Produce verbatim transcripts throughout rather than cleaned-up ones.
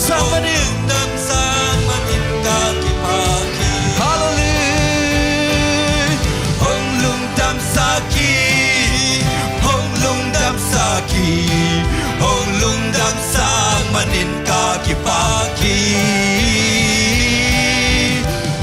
Sang manin. Hong lungdam sak hi. Hallelujah. Hong lungdam sak hi. Hong lungdam sak hi. Hong lungdam sak manin ka kipak hi.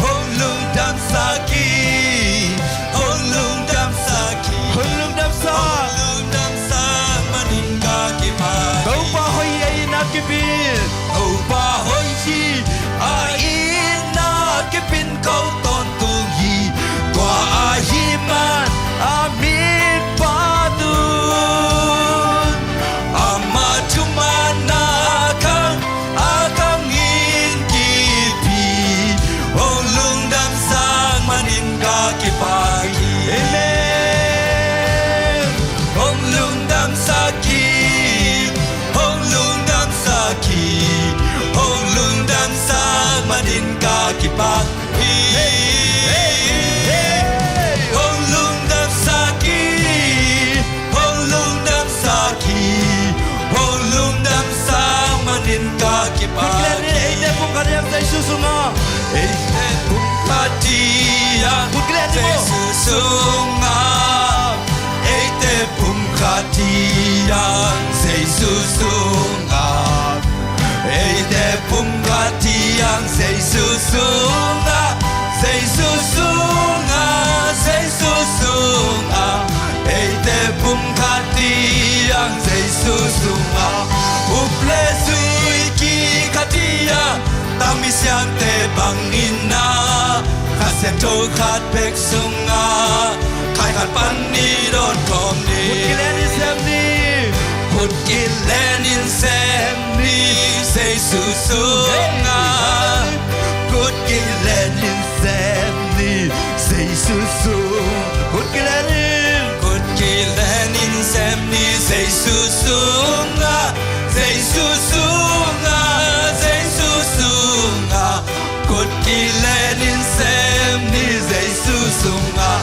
Hong lungdam sak hi. Hong lungdam sak hi. Hong lungdam sak. Hong lungdam sak manin ka kipak hi. Topa hoih a itna kip in. Topa hoih hi a itna kip in ko tawntung hi. Tua ahih man a min phat un. Ama thumanna a khang, a khang in kip hi. Hong lungdam sak manin ka kipak hi. Amen. Hong lungdam sak hi. Hong lungdam sak hi. Hong lungdam sak manin ka kipak hi. Hong lungdam sak hi. Hong lungdam sak hi. Hong lungdam sak manin ka kipak hi. Kiklen in, eite pumkhat hi hang Jesu sungah. Eite pumkhat hi hang Jesu sungah. Eite pumkhat hi hang Jesu sungah. Eite pumkhat hi hang Jesu sungah. Jesu sungah, Jesu sungah. Eite pumkhat hi hang Jesu sungah. Up le zui kikhat hi hang tangmi siangte bangin ah. Kha Siangtho khat bek sungah, khaikhat pan ni dawn khawm ni. Khut kilen in sem ni. Khut kilen in sem ni, Jesu sungah. Khut kilen in sem ni, Jesu sung. Khut kilen in. Khut kilen in sem ni, Jesu sungah. Jesu sungah, Jesu sungah. Khut kilen in sem ni, Jesu sungah.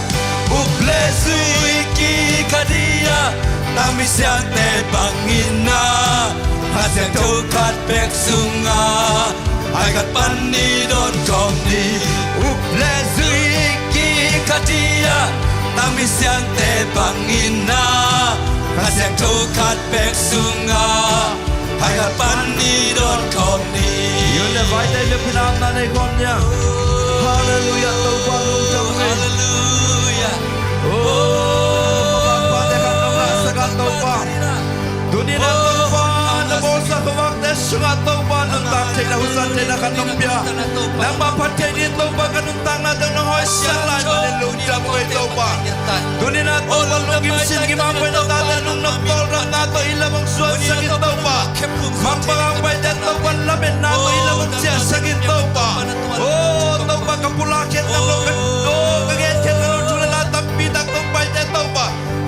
Up le zui kikhat hi hang tangmi siangte bangin ah. Kha Siangtho khat bek sungah, khaikhat pan ni dawn khawm ni. Up le zui kikhat hi hang tangmi siangte bangin ah. Kha Siangtho khat bek sungah, khaikhat pan ni dawn khawm ni. Yun le vaite biakpiakna nei khawm ni. Halleluiah, Topa lungdam hi. Halleluiah. Oh, Topa, pate khat nong ngahsak a Topa. Tuni-in ah Topa, na bawlsa khuavakte sungah Topa, nuntak theihna, husan theihna khat nong pia. Nangmah phat theih ding Topa, ka nuntakna tawh nong hoihsak lai manin lungdam hi Topa. Tuni-in ah Topa, lunggim sin gim a koihna tate lungnop tawlrapna tawh inn lam hong suansak in Topa. Mangpang a hong paite Topa, lametna tawh inn lam hong ciahsak in Topa. Oh Topa, ka pulak khen nam lo, ka, oh, ka gen khen nam lo thu le la tampi tak tawh hong paite Topa,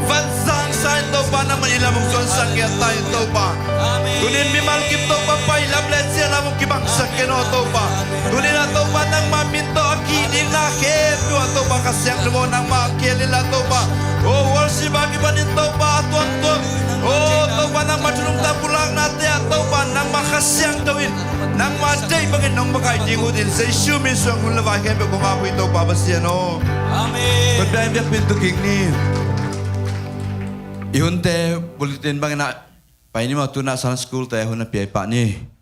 van zangsa in Topa, nangmah in inn lam hong suansak ngiat ta in Topa. Amen. Tuni-in mimal kim Topa, pai lam le ciah lam hong kibangsak ken aw Topa. Tuni-in ah Topa, nangmah min tawh a kidikna khempeuh ah Topa, Kha Siangtho aw nangmah a kial in la Topa. Oh, worship a kipanin Topa, a tuamtuam, oh Topa, nangmah thu nungta pulaknate ah Topa, nangmah Kha Siangtho in nangmah deih bangin nong makaih ding ut in, Jesu min suang hun le vai khempeuh kong ap uh hi Topa Pasian aw. Amen. Kong biak in biakpin tu kik ni. I hunte bulletin bangin ah pai ni maw, tu-in ah Sunday school te hun a piai pah ni.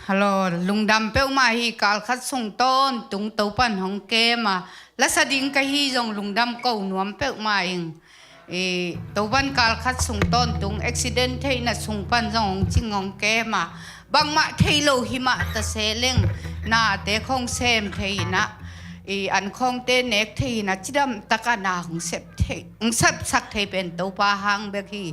Hello, lungdam peuhmah hi. Kalkhat sung tawntung Topan hong kem a, lasa ding ka hi zong lungdam ko nuam peuhmah ing. I, Topan kalkhat sung tawntung accident theihna sung pan zong hong cing hong kem a, bangmah thei lo himah ta se leng, nate khong sem thei inah, i, an khawngte nek thei inah, cidam taka na hong sep thei, hong sepsak thei pen Topa hang bek hi.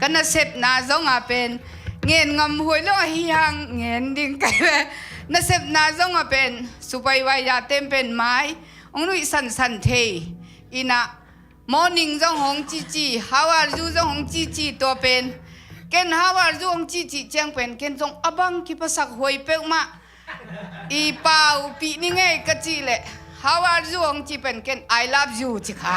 Ka nasepna zong a pen ngen ngam huai lo ahi hang ngen ding kai ve. Nasepna zong a pen supai vai ya tem pen mai hong nuih sansan thei inah, morning zong hong cici, how are you zong hong cici, tua pen ken how are you hong cici ciang pen ken zong a bang kipasak huai peuhmah. I pau pih ni ngei ka cih leh, how are you hong ci pen ken I love you ci kha.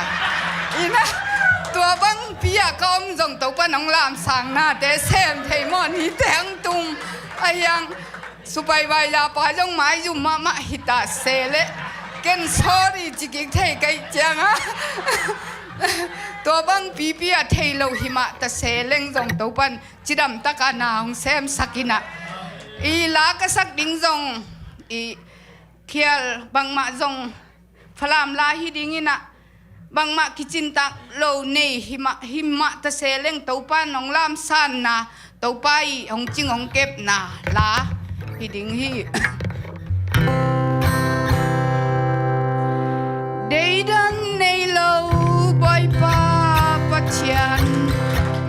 Inah tua bang pi a ka om zong Topan hong lamsang nate sem thei mawh ni teng tung ahi hang. Supai vai ya pa zong mai zum mahmah hita se leh, ken sorry ci kik thei ka ih ciang a, tua bang pipi a thei lo himah ta se leng zong Topan cidam taka na hong semsak inah, i la ka sak ding zong i khial bangmah zong Falam la hi ding inah, bangmah kicintak lo nei himah, himah ta se leng Topa nong lamsanna, Topa i hong cing hong kepna la hi ding hi. Deidan nei lo Bawipa Pathian,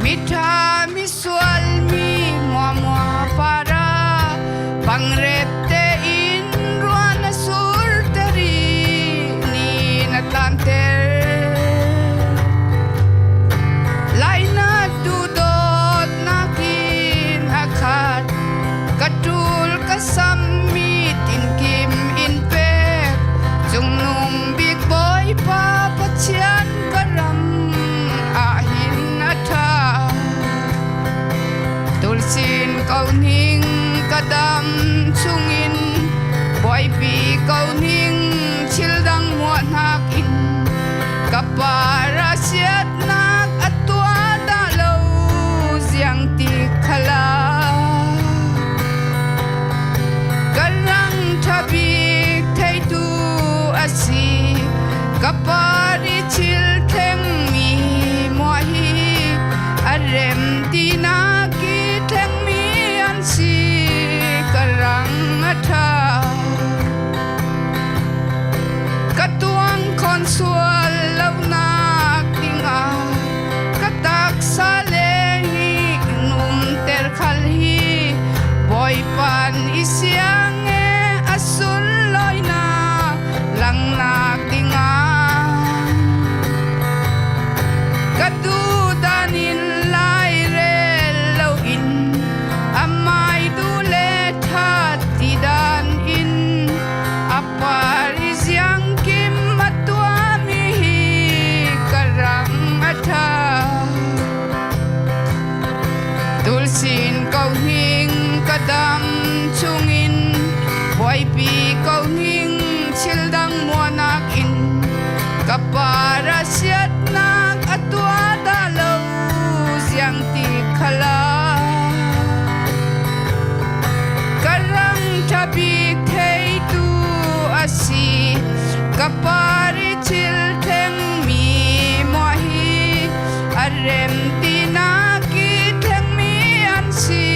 mitha misual mi muahmuah para, pangrepte in ruan a surteri, ni na tanter. Lainat duhdawtnakin a khat, ka tul ka sam mi tinkim in pek, cungnung bik Bawipa Pathian ka ram ah hin a tha. Tulsin ko ning ka dam chungin, buaipi ko ning thil dang muahnakin, ka para siatnak a tua dah lo ziangtik khala. Ka rang thabik theitu a si, ka para i thil thleng mi muah hi, a rem tinak i thleng mi an si ka rang a tha. Ka tuang khawn sual lonak dingah ka taksa le hi numter khal hi. Bawipan i siang e a sunlawina langnak dingah ka duhdan in lairel loin a mai duh le that tidan in a par i ziangkim a tua mi hi ka rang a tha. Tulsin ko ning ka dam chungin, buaipi ko ning thil dang muahnakin, ka para siatnak a tua dah lo ziangtik khala. Ka rang thabik theitu a si, ka para i thil thleng mi muah hi, a rem tinak i thleng mi an si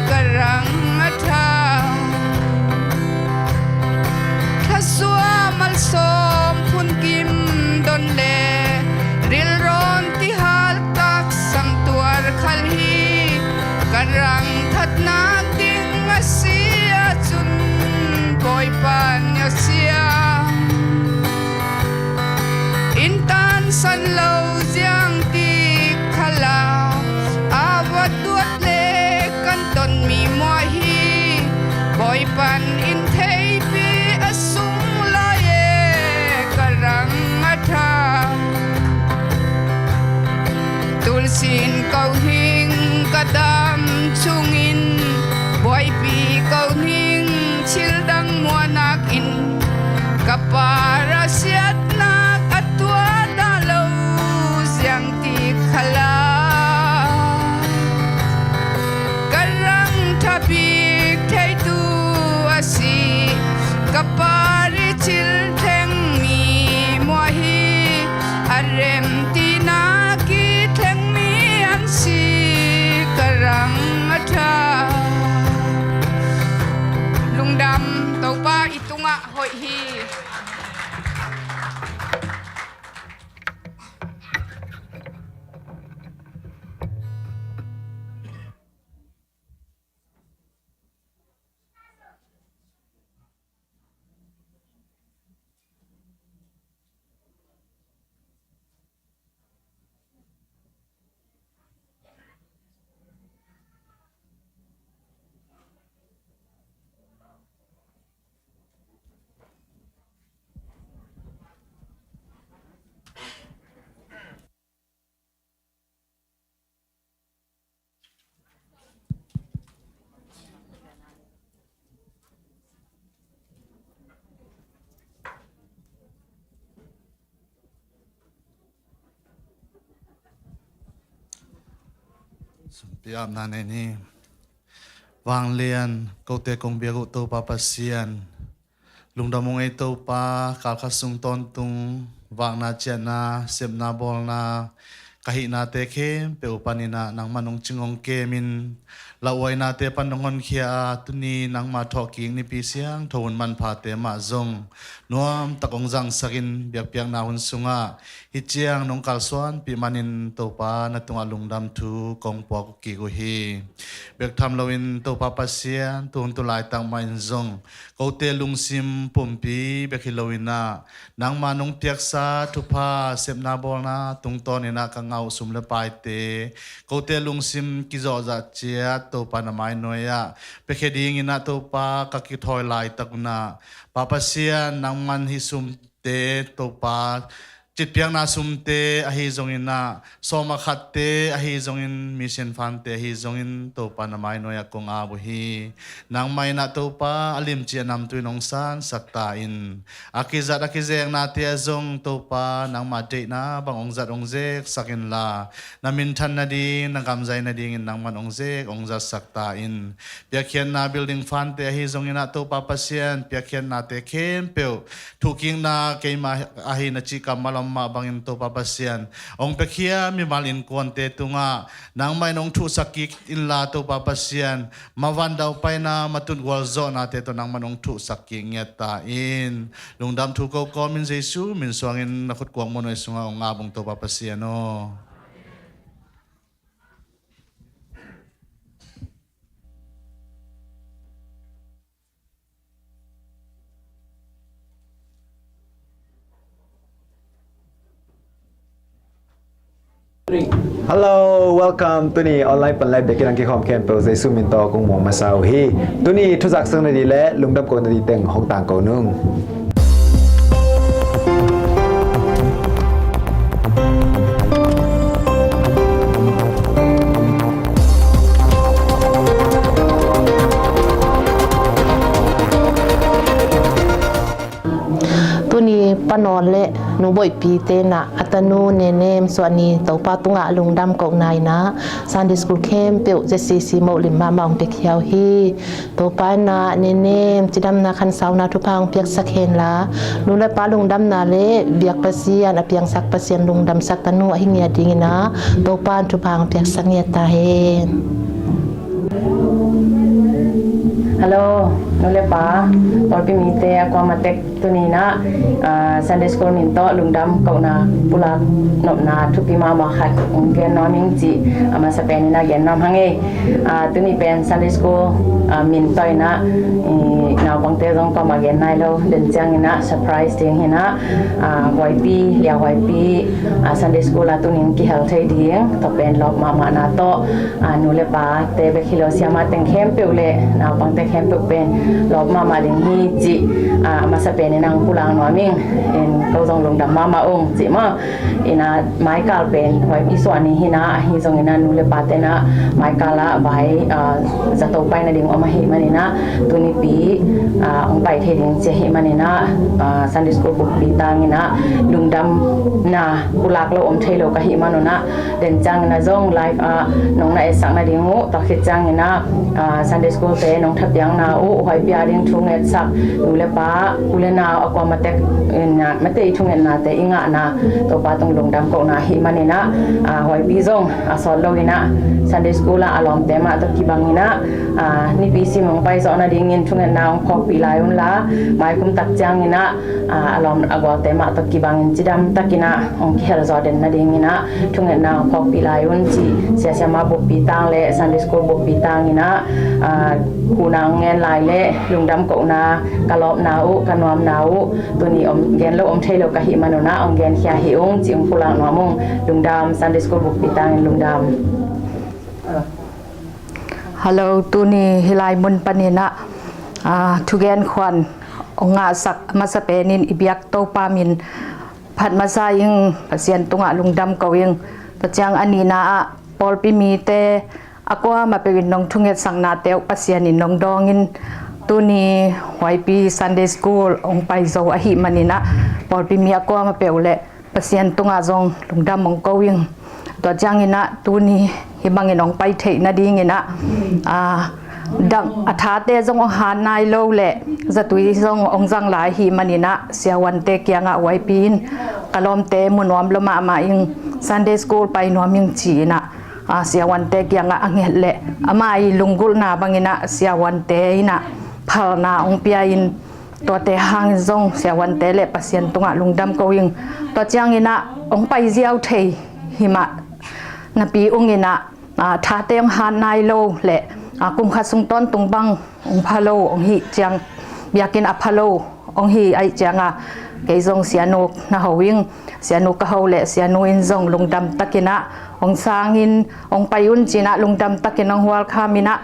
ka rang a tha. Thasua malsawm phunkim don le rilrawn tihal taksang tuar khal hi. Ka rang thatnak ding a si ahcun Bawipan a siang. In tansan lo ziangtik khala a va tuat le kan ton mi muah hi. Bawipan in theipi a sung lai e ka rang a tha. Tulsin ko ning ka dam chungin, buaipi ko ning thil dang muahnakin, ka para siatnak a tua dah lo ziangtik khala. Ka rang thabik theitu A hoih hi. Sumpi apna nei ni. Vanglian, kote kong biak uh Topa Pasian, lungdam ung ei Topa, kalkhat sung tawntung vakna ciahna, sepna bawlna, ka hihnate khempeuh panin ah nangman hong cing hong kemin, lauhuainate pan hong honkhia a, tuni nangma thawhkik nipi siangtho hun manphate mah zong nuamtak hong zangsakin, biakpiakna hun sungah hih ciang nong kalsuanpih manin Topa na tungah lungdam thu kong puak uh kik uh hi. Bek tham loin Topa Pasian, tuhun tu laitak mah in zong kote lungsim pumpi bek hi loin ah, nangma nong piaksa thupha, sepna bawlna tungtawnin ah ka ngah uh sum le paite kote lungsim kizawhzah ciat Topa na mainuai ah piakhia dingin ah Topa ka kithawi laitak un ah, Pa Pasian, nangman hih sumte Topa, citpiakna sumte ahi zongin ah, sawm a khatte ahi zongin, mission fundte ahi zongin Topa na mainuai ah kong ap uh hi. Nangmah in ah Topa a limci a namtui in hong sansak ta in, a kizat a kizeknate ah zong Topa nangma deihna bang hong zat hong zeksak inla, na minthan nading, na gamzai nadingin nangman hong zek hong zatsak ta in. Piakkhiatna building fundte ahi zongin ah Topa Pasian, piakkhiatnate khempeuh thuhkikna keima ahi na cih kammal om mah bangin Topa Pasian, hong piakhia mimal innkuante tungah nangmah in hong thuhsak kik inla Topa Pasian, mavan daupaina, matut gualzawhnate tawh nangman hong thuhsak kik ngiat ta in. Lungdam thu ko kawmin Jesu min suangin na khutkuak muanhuai sungah hong ap ung Topa Pasian aw. Hello, welcome. Tuni online pan le biakinn ah kikhawm khempeuh Jesu min tawh kong muang masa uh hi. Tuni thuzak sung nading le lungdam ko nading teng hong tang ko nung. Tuni Pa Nawn le Nu Boihpi te in ah a tanu Nenem suahni Topa tungah lungdam kohna in ah Sunday school khempeuh Z C C moh lim mahmah hong piakhia uh hi. Topa in ah Nenem cidamna khansauna thupha hong piaksak henla, nu le pa lungdamna le biak Pasian, a piangsak Pasian lungdamsak tanu ahi ngiat dingin ah Topa in thupha hong piaksak ngiat ta hen. Hello, nu le pa, pawlpi mite a kuamah tek, tuni in ah, ah, Sunday School min tawh lungdam kohna pulak nopna thupi mahmah khat hong gen nuam ing cih a masa pen in ah gen nuam hang ei. Ah, tuni pen Sunday School, ah, min tawh in ah, i, naupangte zong kuamah gen nai lo, den ciangin ah surprise ding hi in ah, ah, Huaipi, Lia Huaipi, ah, Sunday School ah tuni in kihel thei ding, tua pen lawp mahmahna tawh, ah, nu le pate bek hi lo, siamah teng khempeuh le naupangte khempeuh pen lawp mahmah ding hi cih, ah, a masa pen in ah hong pulak nuam ing, in ko zong lungdam mahmah ung cih maw. In ah maikal pen Huaipi suahni hi in ah, ahi zongin ah nu le pate in ah maikal ah vai, ah, zato pai nading om ahih manin ah, tunipi, ah, hong pai thei ding ci ahih manin ah, ah, Sunday School bukpi tangin ah lungdamna pulak lo om thei lo ka hih man un ah, den ciangin ah zong live ah nong na etsak nading uh, tua khit ciangin ah, ah, Sunday School te nong thapiak Nang na uh, Huaipi a ding thungetsak nu le pa, u le nau a kua matek in ah, mate i thungetnate i ngahna Topa tung lungdam kohna hi maninah, ah, Huaipi zong a sawt loinah Sunday school ah a lawmte mah tawh kibanginah, ah, nipi sim hong pai zawh nadingin thungetna hong phawkpih lai unla, maikum tak cianginah, ah, a lawm a gualte mah tawh kibangin cidam takinah hong kihel zaw den nadinginah thungetna hong phawkpih lai un ci. Siasiama buppi tang le Sunday school buppi tanginah, ah, huhna hong ngen lai le lungdam kohna ka lawpna uh, ka nuamna uh, tuni om gen lo om thei lo ka hih manunah hong genkhia hi ung ci. Hong pulak nuam ung. Lungdam, Sunday school buppi tangin lungdam. Hello, tuni hih lai mun paninah, ah, thugen khuan hong ngahsak a masa penin i biak Topa min phat masa ing. Pasian tungah lungdam ko ing. Tua ciang a nihna ah pawlpi mite a kuamah peuh in nong thungetsaknate uh Pasian in nong dawngin, tuni Huaipi Sunday School hong pai zo ahih maninah pawlpi mi a kuamah peuh le Pasian tungah zong lungdam hong ko ing. Tua cianginah tuni hih bangin hong pai theih nadinginah, ah, dang a thate zong hong hat nai lo le zatui zong hong zang lai ahih maninah siavuante kiangah Huaipi in ka lawmte mu nuam lo mahmah ing, Sunday school pai nuam ing ci-inah, ah, siavuante kiangah a nget le amah i lunggulhna banginah siavuante inah phalna hong pia in, tuate hangin zong siavuante le Pasian tungah lungdam ko ing. Tua cianginah hong pai ziau thei himah napi unginah, ah, thate hong hat nai lo le, ah, kum khat sung tawntung bang hong pha lo hong hih ciang, biakinn a pha lo hong hih ahih cianga kei zong sianu na ho ing. Sianu ka ho le sianu in zong lungdam takinah hong sangin hong pai un cinah lungdam takin hong hualkhaminah,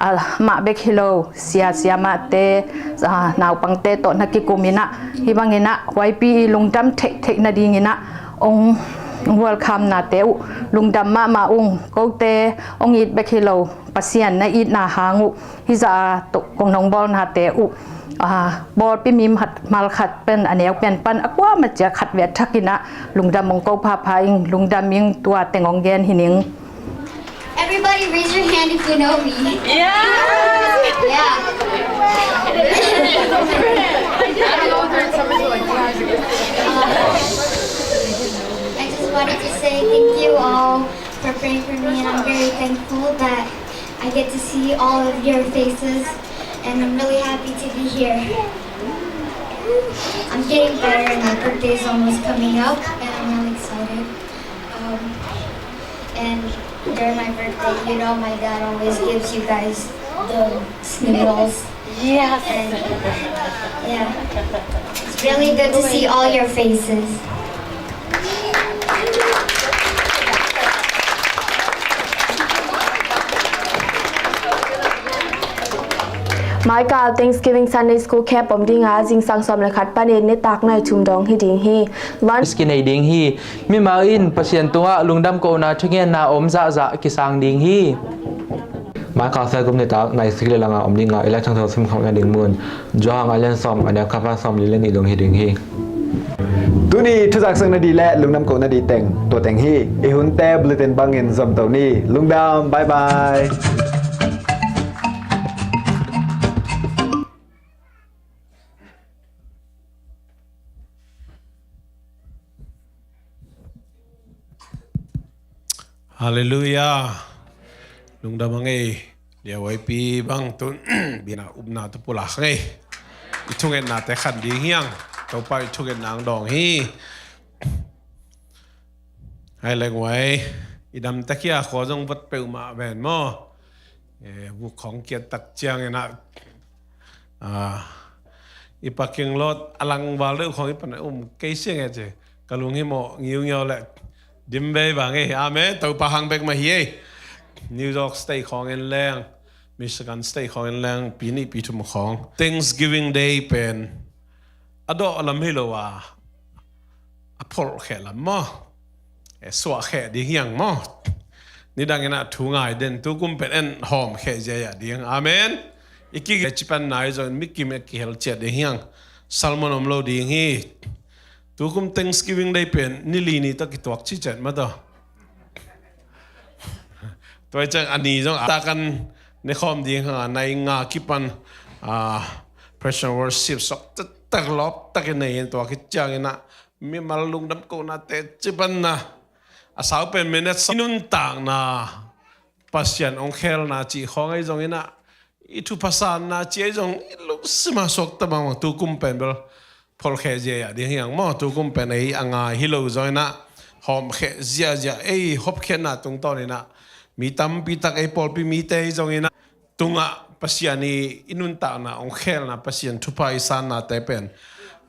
amah bek hi lo, sia siamahte, ah, naupangte tawh na kikuminah hih banginah Huaipi i lungdam theihtheih nadinginah hong hualkhamnate uh lungdam mahmah ung. Kote hong it bek hi lo, Pasian na itna hang uh hih zah a kong nong bawlnate uh, ah, pawlpi mi khat, mal khat pen a neu pen pan a kuamah ciah khat vei a thakinah lungdam hong ko phapha ing. Lungdam ing. Tua teng hong gen hi ning. Everybody raise your hand if you know me. Yeah. Yeah. I just wanted to say thank you all for praying for me, and I'm very thankful that I get to see all of your faces, and I'm really happy to be here. I'm getting better, and my birthday is almost coming up, and I'm really excited. Um, and during my birthday, you know, my dad always gives you guys the sniggles. Yes. And, yeah, it's really good to see all your faces. Maikal Thanksgiving Sunday School Camp om dinga zingsang sawm le khat panin nitak nai thum dawng hi ding hi. Lunch kinei ding hi. Mimal in Pasian tungah lungdam kohna thugenna om zahzah kisang ding hi. Maikal Saigum nitak nai sagih le langa om dinga i Lai Siangtho simkhawm nading mun Johan a lian sawm, a neu khat pan sawm li le nih dong hi ding hi. Tuni thuzak sak nading le lungdam ko nading teng tua teng hi. I hunte bulletin bangin zomto ni. Lungdam, bye bye. Halleluiah. Lungdam a ngei. Liawaipi bang tun bina upna tu pulak ngei. I thungetnate khan ding hiang. Topa i thungetna ang dawng hi. Hai leng wai. I dam takia khua zong vot peuhmah ven maw. Eh, vuk khong kiat tak ciang ina. Ah, i paking lot a lang val deuh khong i pan um kei siang e ci. Ka lung hi mawh ngiungiau le dim vei vang e. Amen. Topa hang bek mah hi e. New York State khong en leng, Michigan State khong en leng, pi nih pi thum khong. Thanksgiving Day pen a dawh lam hi lo a, a pholh kheh lam maw. E, suah kheh ding hiang maw. Nidang ina thu ngai den tu kum pen en hawm kheh zia ya ding. Amen. I ki cipan nai zong mi kim e kihel ciat ding hiang. Salmon om lo ding hi. Tu kum Thanksgiving Day pen ni li ni tawh kituak ci ciat mah tawh. Tua i ciang a ni zong a takan nekhawm ding hanga nai nga kipan, ah, praise and worship suak taktak lawp takin nei in tua khit ciangin ah mimal lungdam kohna teci panna a sau pen minute sawm i nuntakna Pasian hong khelna cih khawng ahi zongin ah i thupha sanna cih ahi zong i lungsim ah suakta bangbang tu kum pen bel pholkhia ziahziah ding hi hang maw. Tu kum pen ei a ngai hi lo zongin ah hawmkhia ziahziah ei hopkhiatna tungtawnin ah mi tampi tak ei pawlpi mite ahi zongin ah tungah Pasian i i nuntakna hong khelna Pasian thupha i sannate pen,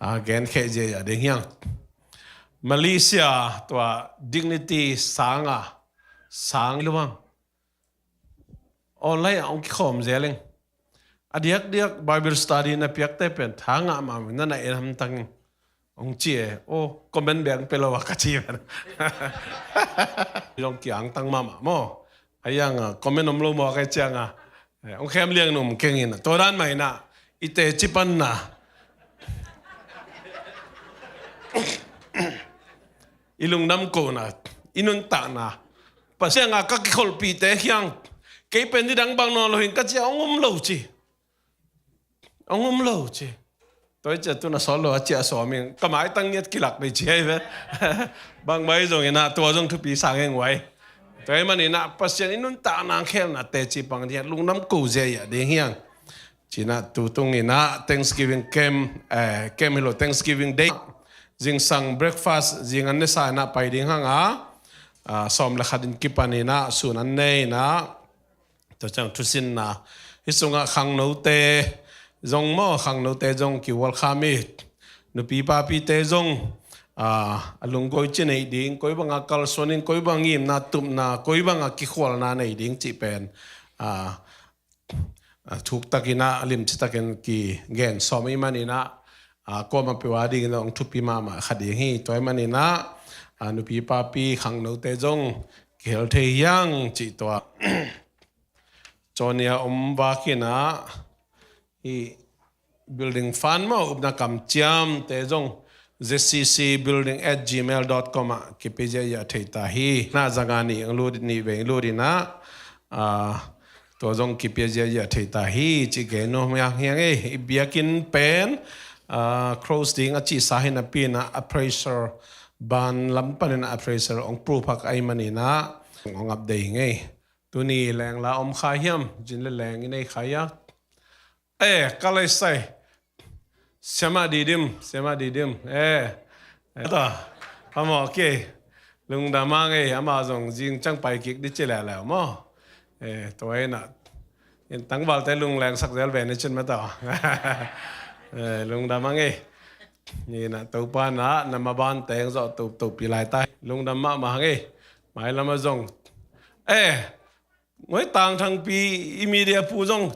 ah, genkhia ziahziah ding hi hang. Malaysia tua Dignity sanga sang luang online ah hong kikhawm zel ing. A diakdiak Bible study na piakte pen tha ngah mahmah na na en hamtang ing hong ci e. Oh, comment bek hong pia lo a ka ci pen zong kiangtang mahmah maw. A iang a comment om lo maw a ka ciang a, eh, hong khem liang num keng in a tua dan mah in ah i teci panna i lungdam kohna i nuntakna Pasian a ka kikholhpihte khiang kei pen nidang bang nawn lo hing ka ci a hong um lo ci. Hong um lo ci. Tua i ci a tun a sawt lo a ci a sawm ing ka maitang ngiat kilak bei ci ahi ve. Bangmah ahi zongin ah tua zong thupi sang ing uai. Tua ahih manin ah Pasian i nuntakna hong khelna teci pang ding hiang lungdam ko ziahziah ding hiang. Ci-in ah tu tungin ah Thanksgiving camp, eh, camp hi lo Thanksgiving Day zingsang breakfast zing an ne sa in ah pai ding hang a, ah, sawm le khat in kipan in ah sun an ne in ah tua ciang thusinna hi sungah khangnote zong maw, khangnote zong ki-welcome i nupi papite zong, ah, a lunggoi ci nei ding, koi banga kalsuan in, koi banga ngimna tupna, koi banga kikhualna nei ding cih pen, ah, ah, thuktakin ah limcitakin kigen sawm ahih manin ah, ah, kuamah peuh a dingin hong thupi mahmah kha ding hi. Tua ahih manin ah, ah, nupi papi khangnote zong kihel thei hiang cih tua. Cawnia om vakin ah i building fund maw upna kamciamte zong Z C C building at gmail dot com ah kipia ziahziah thei ta hi. Na zanga nih ang lut nih vei lut in ah, ah, tua zong kipia ziahziah thei ta hi cih gen nuam hiang hiang ei. I biakinn pen, ah, close ding a cihsa hi napi in ah appraiser ban lam panin ah appraiser hong proof hak ahih manin ah hong update hi ing ei. Tuni lengla om kha hiam? Zin le leng i nei kha hia? Eh, ka lei sai. Siama Didim, Siama Didim. Eh, eh, ta. Ama, okay. Lungdam a ngei, ama zong zing ciang pai kik di ci leuleu maw. Eh, tua hi in ah. In tangvalte lungleng sak zel ve ni cin mah ta. Eh, lungdam a ngei. Ni in ah Topa in ah na maban teng zawh tuptup pi lai ta. Lungdam mahmah a ngei. Mailam ah zong. Eh, Ngoi Tang Thangpi i media pu zong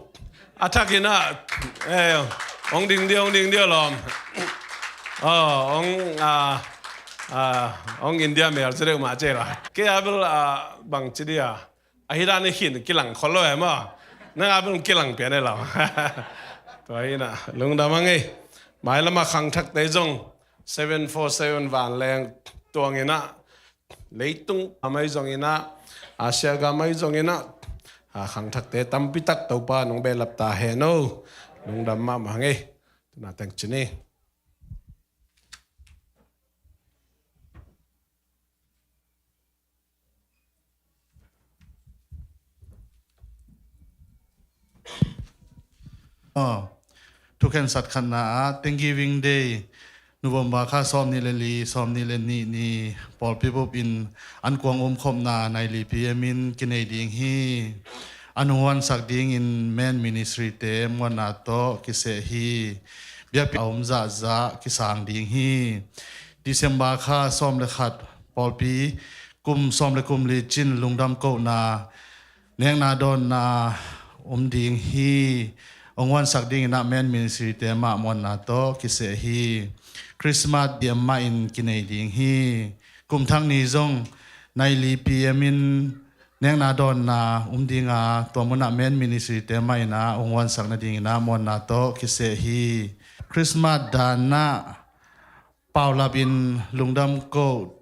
a thak in ah, eh, hong ding dia, hong ding dia lawm. Oh, hong, ah, ah, hong India mel ci deuh mah ci la. Kei a bel, ah, bang ci dia. A hi dan i khin kilang khol lo e maw. Nang a bel kilang pian e lau. Tua hi in ah, lungdam a ngei. Mailam ah khangthakte zong seven four seven vanleng tuang in ah leitung gam ahi zongin ah, Asia gam ahi zongin ah, a khangthakte tampi tak Topa nong behlap ta hen o. Lungdam mahmah hang ei. Tuna teng ci ni. Aw, thukhensat khatna ah Thanksgiving Day, November kha sawmnih le li, sawmnih le nih ni pawlpi bup in ankuang umkhopna nai li P M in kinei ding hi. An hong huansak dingin men ministry te muanna tawh kiseh hi. Biakpiak a om zahzah kisang ding hi. December kha sawm le khat pawlpi kum sawm le kum li cin lungdam kohna nekna dawnna om ding hi. Hong huansak dingin ah men ministry te mah muanna tawh kiseh hi. Christmas diam mah in kinei ding hi. Kum thak ni zong nai li P M in nekna dawnna om ding a, tua mun ah men ministry te mah in ah hong huansak nadingin ah muanna tawh kiseh hi. Christmas dan ah paulap in lungdam koh,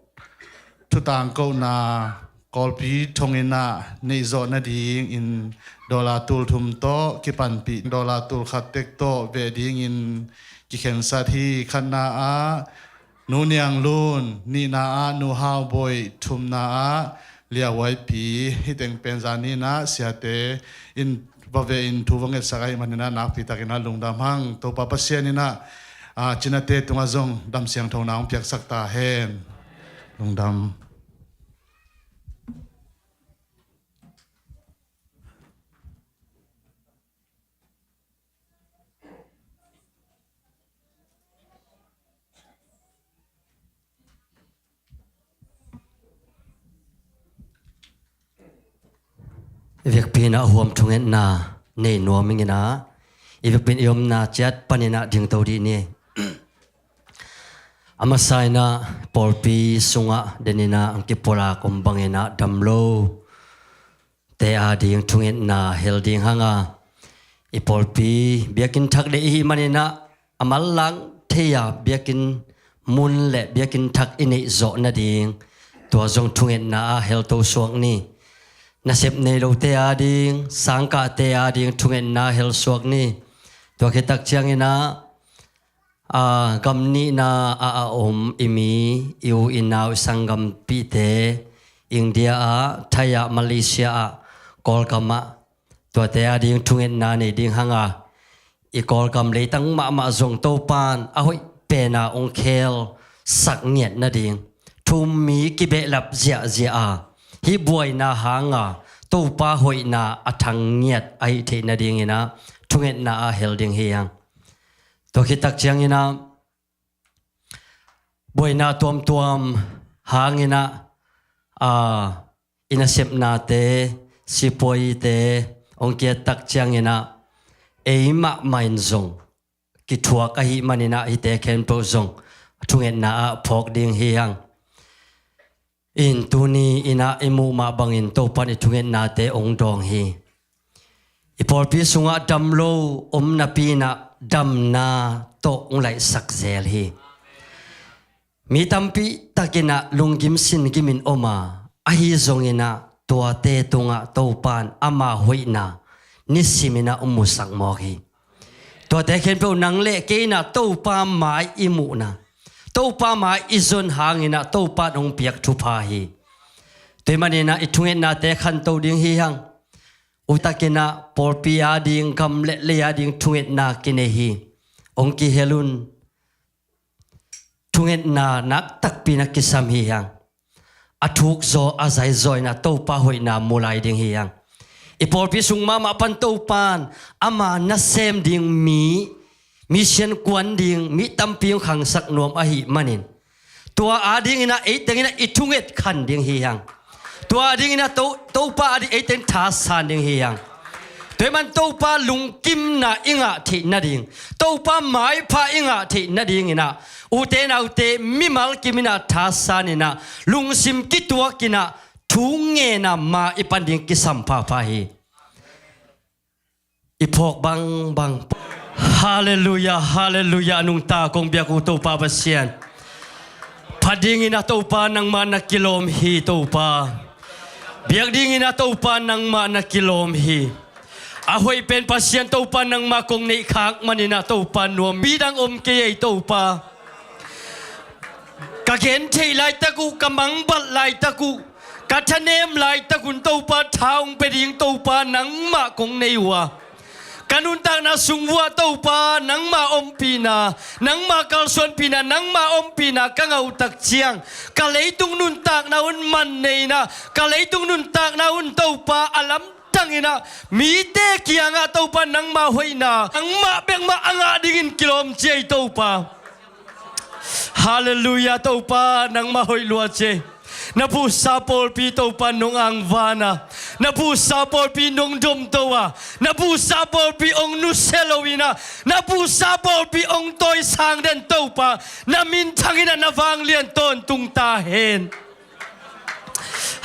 thutang kohna pawlpi thong in ah neih zawh nadingin dollar tul thum tawh kipanpih, dollar tul khat tek tawh veh dingin kikhensat hi. Khatna ah Nu Niang Lun, nihna ah Nu Hau Boih, thumna ah Lia Huai Pi. Hih teng pen zan ni in ah siate in va veh in thu va ngetsak ahih manin ah nakpi takin ah lungdam hang. Topa Pasian in ah, ah, cinate tungah zong dam siangthona hong piaksak ta hen. Lungdam. I vekpi in ah huam thungetna nei nuam ing in ah, i vekpi in i omna ciat panin ah dingto dih ni. A masa in ah pawlpi sungah den in ah ang kipulak om bangin ah dam lo te ading thungetna hel ding hang a, i pawlpi biakinn thak deih i hih manin ah a manlang thei a, biakinn mun le biakinn thak i neih zawh nading, tua zong thungetna ah helto suak ni. Nasep nei lote ading, sangkahte ading thungetna hel suak ni. Tua khit tak ciangin ah, a, gam nihna ah a om i mi, i u i nau, i sanggampihte, India ah, Thai ah, Malaysia ah, Kawlgam ah, tuate ading thungetna nei ding hang a, i Kawlgam leitang mahmah zong Topan a hoih pen a hong khelsak ngiat nading, thu-um mi kibehlap ziahziah a, hih buaina hang a Topa hoihna a thang ngiat ahih theih nading in ah thungetna ah hel ding hi hang. Tua khit tak ciangin ah buaina tuamtuam hang in ah, a, i nasepnate, sipuaite hong kiat tak ciangin ah ei mahmah in zong kithuak ahih manin ah hihte khempeuh zong thungetna ah phawk ding hi hang. In tuni in ah i muh mah bangin Topan i thungetnate hong dawng hi. I pawlpi sungah dam lo om napi in ah damna tawh hong laihsak zel hi. Mi tampi takin ah lunggim singgimin om a, ahi zongin ah tuate tungah Topan ama hoihna nisimin ah hong musak mawk hi. Tuate khempeuh nang le kei in ah Topa mai i muhna, Topa mai i zon hangin ah Topan hong piak thupha hi. Tua ahih manin ah i thungetnate khanto ding hi hang. Utakin ah pawlpi ading, gam le lei ading thungetna kinei hi. Hong kihel un. Thungetna nak takpi in ah kisam hi hang. A thukzaw a zaizaw in ah Topa hoihna mu lai ding hi hang. I pawlpi sung mahmah pan Topan ama nasem ding mi, mi siangkuan ding mi tampi hong khangsak nuam ahih manin, tua adingin ah eiteng in ah i thunget khan ding hi hang. Tua adingin ah To-, Topa ading eiteng thasan ding hi hang. Tua ahih man Topa lungkimna i ngah theih nading, Topa maipha i ngah theih nadingin ah ute naute mimal kim in ah thasan in ah lungsim kituak in ah thu ngen a ma i pan ding kisam phapha hi. I phawk bangbang. Halleluiah, halleluiah, a nungta kong biak uh Topa Pasian. Phat dingin ah Topa nangmah na kilawm hi Topa. Biak dingin ah Topa nangmah na kilawm hi. A hoih pen Pasian Topa nangmah kong neih khak manin ah Topa nuam mi dang om kei ei Topa. Ka gen theih laitak uh, ka mangbat laitak uh, ka thanem laitak un Topa tha hong pia ding Topa nangmah kong nei uh a, ka nuntakna sung vuah Topa nangmah ompihna, nangmah kalsuanpihna, nangmah ompihna ka ngah uh tak ciang ka leitung nuntakna un man nei in ah, ka leitung nuntakna un Topa a lamdang in ah mite kiangah Topa nangmah hoihna nangmah bek mah a ngah dingin kilawm ci ei Topa. Halleluiah, Topa nangmah hoih lua ci ei. Na puhsa pawlpi Topa nong angvan a, na puhsa pawlpi nong domto a, na puhsa pawlpi hong nusia lo in ah, na puhsa pawlpi hong tawisang den Topa, na minthang in ah na vanglian tawntung ta hen.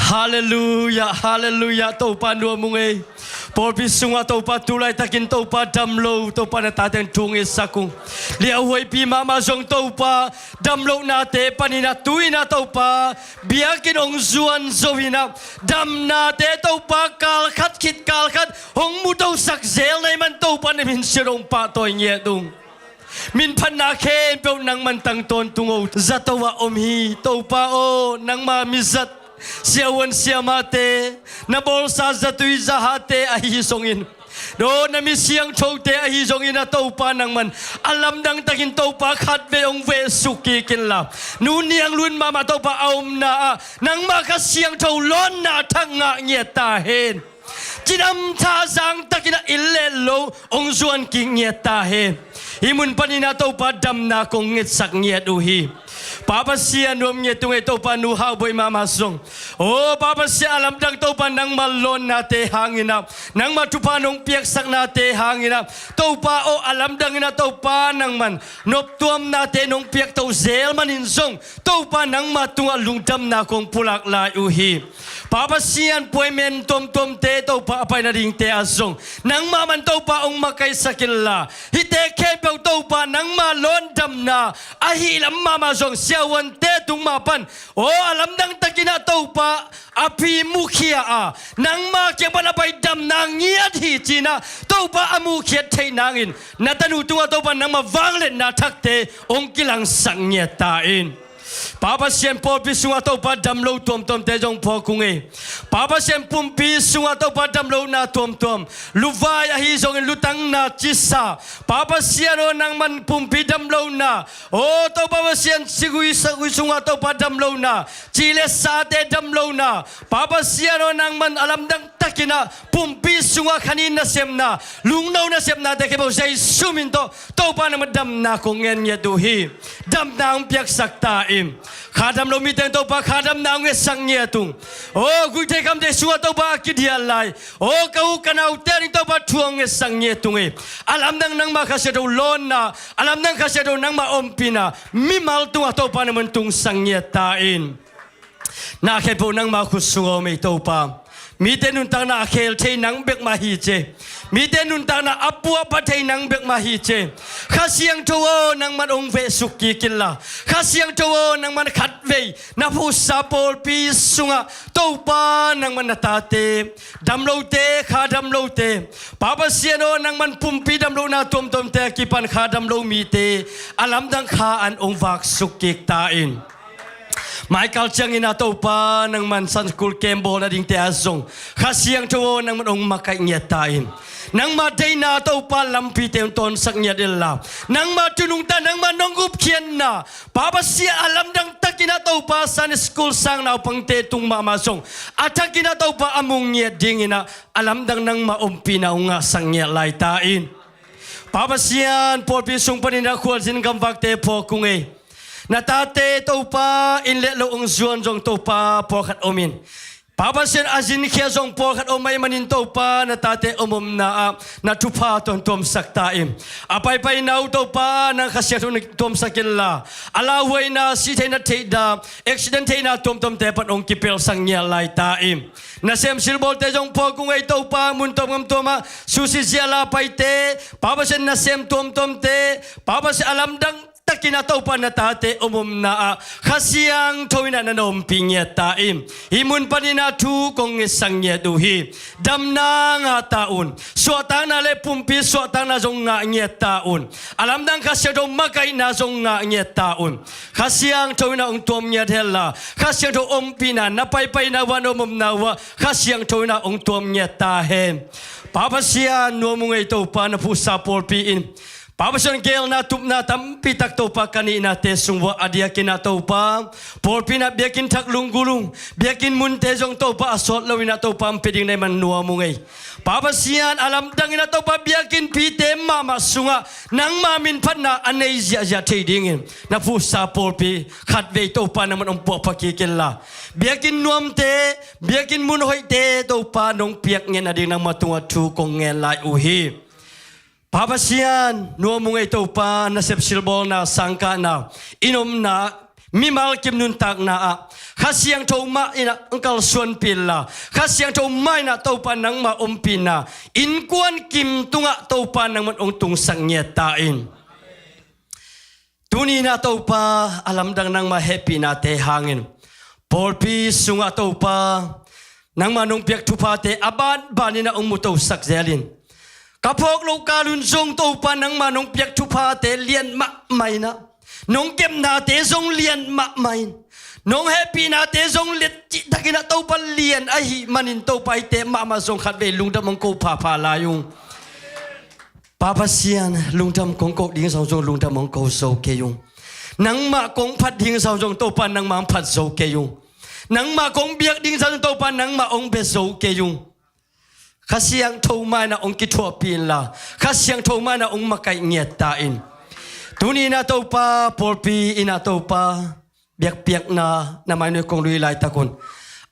Halleluiah, halleluiah, Topa nuam ung ei. Pawlpi sungah Topa, tu laitakin Topa, dam lo Topa, na tate thu ngetsak ung. Liauhuaipi mahmah zong Topa, dam lohnate panin ah tu-in ah Topa, biakinn hong zuan zo-in ah, damnate Topa, kalkhat khit kalkhat hong mutosak zel na hih man Topa, na min siat hong pahtawi ngiat ung. Minphatna khempeuh nangman tang tawntung o, zato ah om hi. Topa aw, nangma mizat siavuan siamahte, na bawlsa zatui zahate ahi zongin, aw, na mi siangthote ahi zongin ah Topa, nangman a lamdang takin Topa, khatvei hong vehsuk kik inla, nu Niang Lun mahmah Topa, a omna ah nangma Kha Siangtho lawnna thak ngah ngiat ta hen. Cidam thazang takin ah inn le lo hong zuan kik ngiat ta hen. Hih mun panin ah Topa, damna kong ngetsak ngiat uh hi. Pa Pasian, nuam ngiat ung ei Topa, nu Hau Bawi mahmah zong, aw Pa Pasian, a lamdang Topa, nangma lawnnate hangin ah, nangma thupha nong piaksaknate hangin ah Topa aw, a lamdangin ah Topa, nangman noptuamnate nong piakto zel manin zong Topa, nangma tungah lungdamna kong pulak lai uh hi. Pa Pasian, puaimen tuamtuamte Topa, a pai nadingte ah zong nangmah man Topa hong makaihsak inla, hihte khempeuh Topa, nangma lawndamna ahih lam mahmah zong siavuante tung mah pan, aw, a lamdang takin ah Topa, a phi mukhia a, nangma kiang pan a pai damna ngiat hi ci-in ah Topa, a muhkhiat theih nangin na tanu tungah Topa, nangma vangliatna thakte hong kilangsak ngiat ta in. Pa Pasian, pawlpi sungah Topa, dam lo tuamtuamte zong phawk ung ei. Pa Pasian, pumpi sungah Topa, dam lohna tuamtuam, luvai ahi zongin lutangna cisa, Pa Pasian aw, nangman pumpi dam lohna, aw Topa Pasian, sigui sagui sungah Topa, dam lohna, ci le sate dam lohna, Pa Pasian aw, nangman a lamdang takin ah pumpi sungah khan in nasemna, lungno nasemnate khempeuh Jesu min tawh Topa, nangma damna kong ngen ngiat uh hi. Damna hong piaksak ta in. Kha dam lo mite Topa, kha damna hong ngetsak ngiat ung. Aw, guihtheih khamtheih sungah Topa, a kidial lai, aw, ka u ka naute ading Topa, thu hong ngetsak ngiat ung ei. A lamdang nangma Kha Siangtho lawnna, a lamdang Kha Siangtho nangma ompihna mimal tungah Topa, nangman tungsak ngiat ta in. Na khempeuh nangma khut sungah om ei Topa. Mite nuntakna a khel thei nang bek mah hi ci. Mite nuntakna a puahpha thei nang bek mah hi ci. Kha Siangtho aw, nangman hong vehsuk kik inla, Kha Siangtho aw, nangman khatvei na phuhsa pawlpi sungah Topa, nangman na tate, dam lote, kha dam lote, Pa Pasian aw, nangman pumpi dam lohna tuamtuamte a kipan kha dam lo mite a lamdang kha an hong vaksuk kik ta in. Maikal ciangin ah Topa, nangman Sunday school camp bawl nadingte ah zong Kha Siangtho aw, nangman hong makaih ngiat ta in. Nangma deihna Topa, lampite hong tawnsak ngiat inla, nangma tu nungta nangma nong gupkhiatna, Pa Pasian, a lamdang takin ah Topa, Sunday school sang naupangte tung mahmah zong a thakin ah Topa, a mu ngiat dingin ah a lamdang nangma ompihna hong ngahsak ngiat lai ta in. Pa Pasian, pawlpi sung panin ah khualzin gamvakte phawk ung ei. Na tate Topa, inn le lo hong zuan zong Topa pawlkhat om in, Pa Pasian, a zinkhia zong pawlkhat om ahih manin Topa, na tate om omna ah na thupha tawh hong tuamsak ta in. A paipaina uh Topa, nang Kha Siangtho na tuamsak inla, a lauhuaina, sih theihna theihna, accident theihna tuamtuamte pan hong kipelsak ngiat lai ta in. Nasem silbawlte zong phawk ung ei Topa, mun tuam gam tuam ah susi zia la paite, Pa Pasian, nasem tuamtuamte, Pa Pasian, a lamdang takin ah Topa, na tate om omna ah Kha Siangtho in ah na na ompih ngiat ta in. Hih mun panin ah thu kong ngetsak ngiat uh hi. Damna ngah ta un. Suahtakna le pumpi suahtakna zong ngah ngiat ta un. A lamdang Kha Siangtho makaihna zong ngah ngiat ta un. Kha Siangtho in ah hong tuam ngiat hen la, Kha Siangtho ompihna, na paipaina uh ah, na om omna uh ah Kha Siangtho in ah hong tuam ngiat ta hen. Pa Pasian, nuam ung ei Topa, na phuhsa pawlpi in Pa Pasian, geelna tupna tampi tak Topa, ka neihnate sung uah a diakin ah Topa, pawlpi in ah biakinn thak lunggulh ung, biakinn munte zong Topa a sawt loin ah Topa hong pia ding na hih man nuam ung ei. Pa Pasian, a lamdangin ah Topa, biakinnpite mahmah sungah nangma minphatna a nei ziahziah thei dingin na phuhsa pawlpi khatvei Topa nangman hong puahpha kik inla, biakinn nuamte, biakinn mun hoihte Topa nong piak ngiat nading nangma tungah thu kong ngen lai uh hi. Pa Pasian, nuam ung ei Topa, nasep silbawlna, sangkahna, inn omna, mimal kim nuntakna ah Kha Siangtho mah in ah hong kalsuanpih inla, Kha Siangtho mah in ah Topa nangma ompihna innkuan kim tungah Topa nangman hong tungsak ngiat ta in. Tuni in ah Topa, a lamdang nangma hehpihnate hangin pawlpi sungah Topa nangma nong piak thuphate a banban in ah hong mutosak zel in. Ka phawk loh kal un zong Topa nangma nong piak thuphate lian mahmah in ah, nong kepnate zong lian mahmah in, nong hehpihnate zong lian cihtakin ah Topa lian ahih manin Topa hihte mahmah zong khatvei lungdam hong ko phapha lai ung. Pa Pasian, lungdam kong ko ding zong zong lungdam hong ko zo kei ung. Nangmah kong phat ding zong zong Topa nangmah hong phat zo kei ung. Nangmah kong biak ding zong zong Topa nangmah hong bia zo kei ung. Kha Siangtho mah in ah hong kithuahpih inla, Kha Siangtho mah in ah hong makaih ngiat ta in. Tuni in ah Topa, pawlpi in ah Topa, biakpiakna na mainoi kong lui laitak un,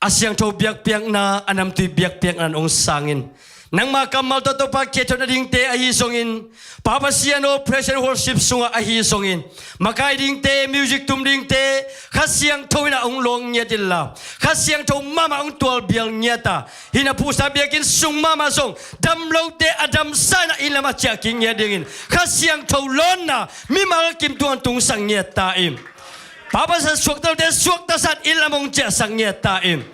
a siangtho biakpiakna, a namtui biakpiakna in hong sang in. Nangma kammal tawh Topa kiathuah nadingte ahi zongin, Pa Pasian aw, praise and worship sungah ahi zongin, makai dingte, music tum dingte Kha Siangtho in ah hong lawng ngiat inla, Kha Siangtho mahmah hong tualbial ngiat a, hih na phuhsa biakinn sung mahmah zong damlote a damsa in ah inn lamah ciah kik ngiat dingin Kha Siangtho lawnna mimal kim tungah tungsak ngiat ta in. Pa Pasian, suakta lote suakta sa in inn lam hong ciahsak ngiat ta in.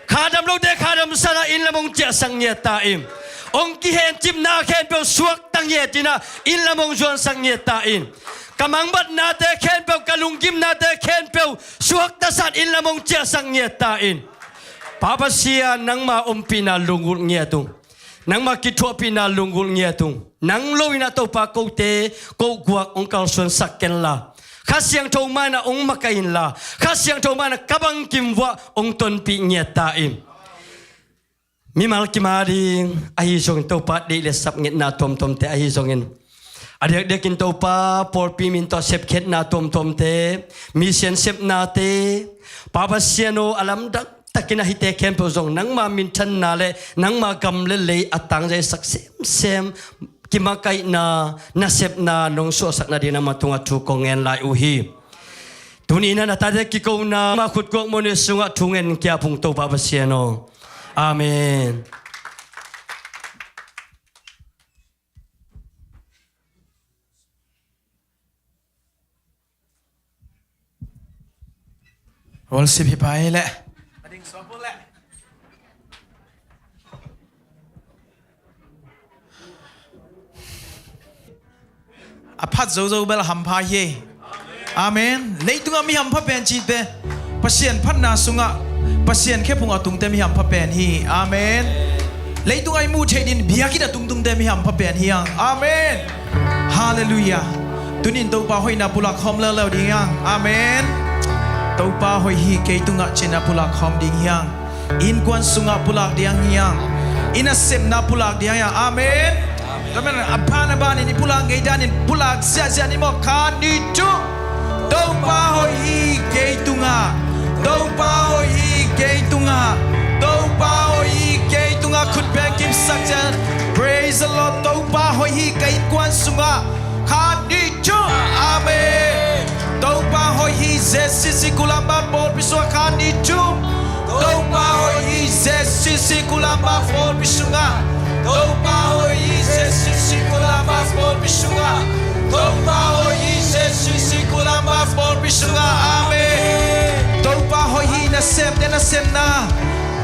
Kha dam lote kha damsa in ah inn lam hong ciahsak ngiat ta in. Hong kihencipna khempeuh suakta ngiat in ah inn lam hong zuansak ngiat ta in. Ka mangbatnate khempeuh, ka lunggimnate khempeuh suakta sa in inn lam hong ciahsak ngiat ta in. Pa Pasian, nangma ompihna lunggulh ngiat ung. Nangma kithuahpihna lunggulh ngiat ung. Nang lo in ah Topa kote kohguak hong kalsuansak kenla, Kha Siangtho mah in ah hong makaih inla, Kha Siangtho mah in ah ka bangkim vuah hong tonpih ngiat ta in. Mimal kim a ding ahi zongin Topa, deih le sap ngetna tuamtuamte ahi zongin, a diakdiakin Topa, pawlpi min tawh sepkhiatna tuamtuamte, mission sepnate, Pa Pasian aw, a lamdang takin ah hihte khempeuh zong nangma minthanna le nangma gam le lei a tangzaisak semsem kimakaihna, nasepna nong suahsak nading nangma tungah thu kong ngen lai uh hi. Tuni in ah na tate kikona mah khutkuak mawhni sungah thu ngen kia phung, Topa Pasian aw. Amen. Worship hi pai leh. A phat zozo bel hampha hi. Amen. Leitungah mi hampha pen cihte, Pasian phatna sungah Pasian khephung a tungte mi hampha pen hi. Amen. Leitungah i muh theih din biakinn a tungtungte mi hampha pen hi hang. Amen. Halleluiah. Tunin Topa hoihna pulak khawm leuleu ding hi hang. Amen. Topa hoih hi kei tungah cihna pulak khawm ding hi hang. Innkuan sungah pulak ding hi hang. I nasepna pulak ding hi hang. Amen. Amen. A ban a banin i pulak ngei danin pulak ziahziah ni maw. Khat, nih, thum. Topa hoih hi kei tungah. Topa hoih hi kei tungah. Topa hoih hi kei tungah. Khut beng kimsak ciat. Praise the Lord. Topa hoih hi ka innkuan sungah. Khat, nih, thum. Amen. Topa hoih hi Z C C Kulamba pawlpi sungah. Khat, nih, thum. Topa hoih hi Z C C Kulamba pawlpi sungah. Topa hoih hi Z C C Kulamba pawlpi sungah. Topa hoih hi Z C C Kulamba pawlpi sungah. Amen. Topa hoih hi. Nasemte nasepna,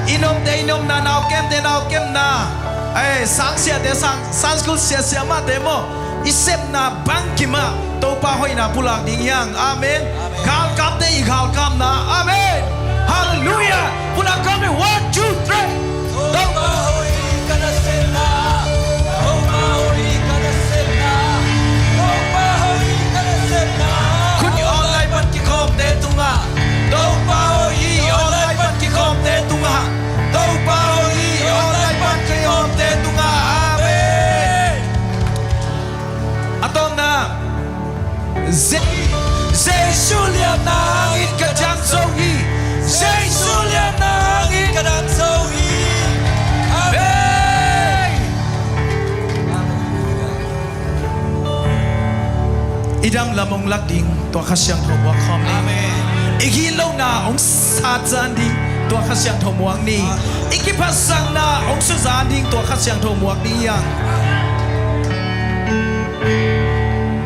i nopte i nopna, naukemte naukemna, eh, sangsiate sang, Sunday school siasia mahte maw, i sepna bangkimah Topa hoihna pulak ding hi hang. Amen. Galkapte i galkapna. Amen. Halleluiah. Pulak kawm ni. One, two, three. Topa hoih hi ka nasepna. Topa hoih hi ka nasepna. Topa hoih hi ka nasepna. Khut i online pan kikhawmte tungah. Topa hoih hi online pan kikhawmte tungah. Topa hoih hi online pan kikhawmte tungah. Amen. A tawpna. Je-, Jesu liamna hangin ka dang zo hi. Jesu liamna hangin ka dang zo hi. Amen. I dam lam hong lak ding tua Kha Siangtho buak khawm ni. Amen. I gitlohna hong sat zan ding tua Kha Siangtho muak ni. I kiphatsakna hong suzan ding tua Kha Siangtho muak ni hiang.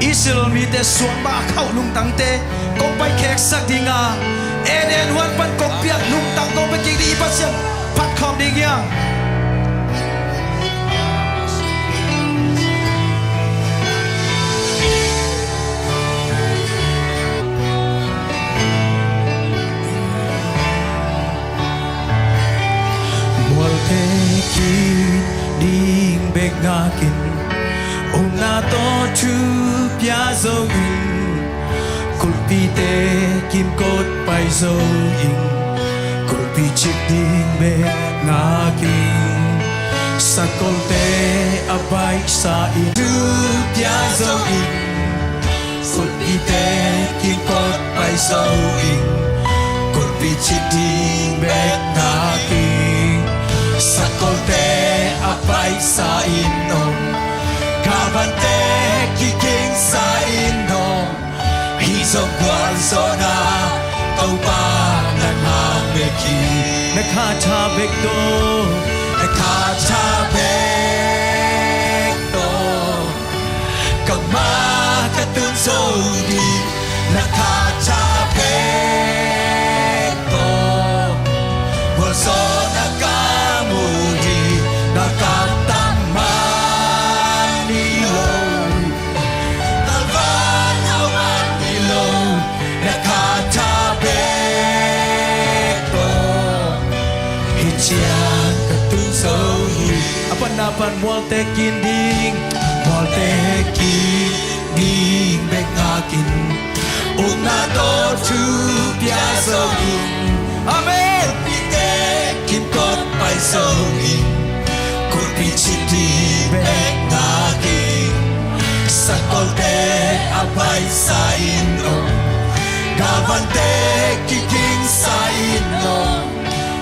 Israel mite suang bang a khauh lungtangte kong paikheksak ding a, Eden huan pan kong piak lungtang kong pia kik ding i Pasian phat khawm ding hiang. Mualte kin ding bek ngakin, upna tawh thu pia zo in, kulhpite kimkot pai zo in, kulhpi cit ding bek ngakin, sakolte a baihsa in thu pia zo in, kulhpite kimkot pai zo in, kulhpi cit ding bek ngakin, sakolte a baihsa in om, galvante kigingsa in om. Hih zong gualzawhna Topa nang hang bek hi. Na kha tha bek tawh, na kha tha bek tawh, ka ma ka tun zo ding, na kha tha bek tawh. Gualzawhna ka mu hi, na kap tam man hi lo, galvan hau man hi lo, na kha tha bek tawh, hih ciang ka tun zo hi. A panna pan mualte kin ding, mualte kin ding bek ngakin, upna tawh thu pia zo in. Amen. Kulhpite kimkot pai zo in, kulhpi cit ding bek ngakin, sakolte a baihsa in om, galvante kigingsa in om.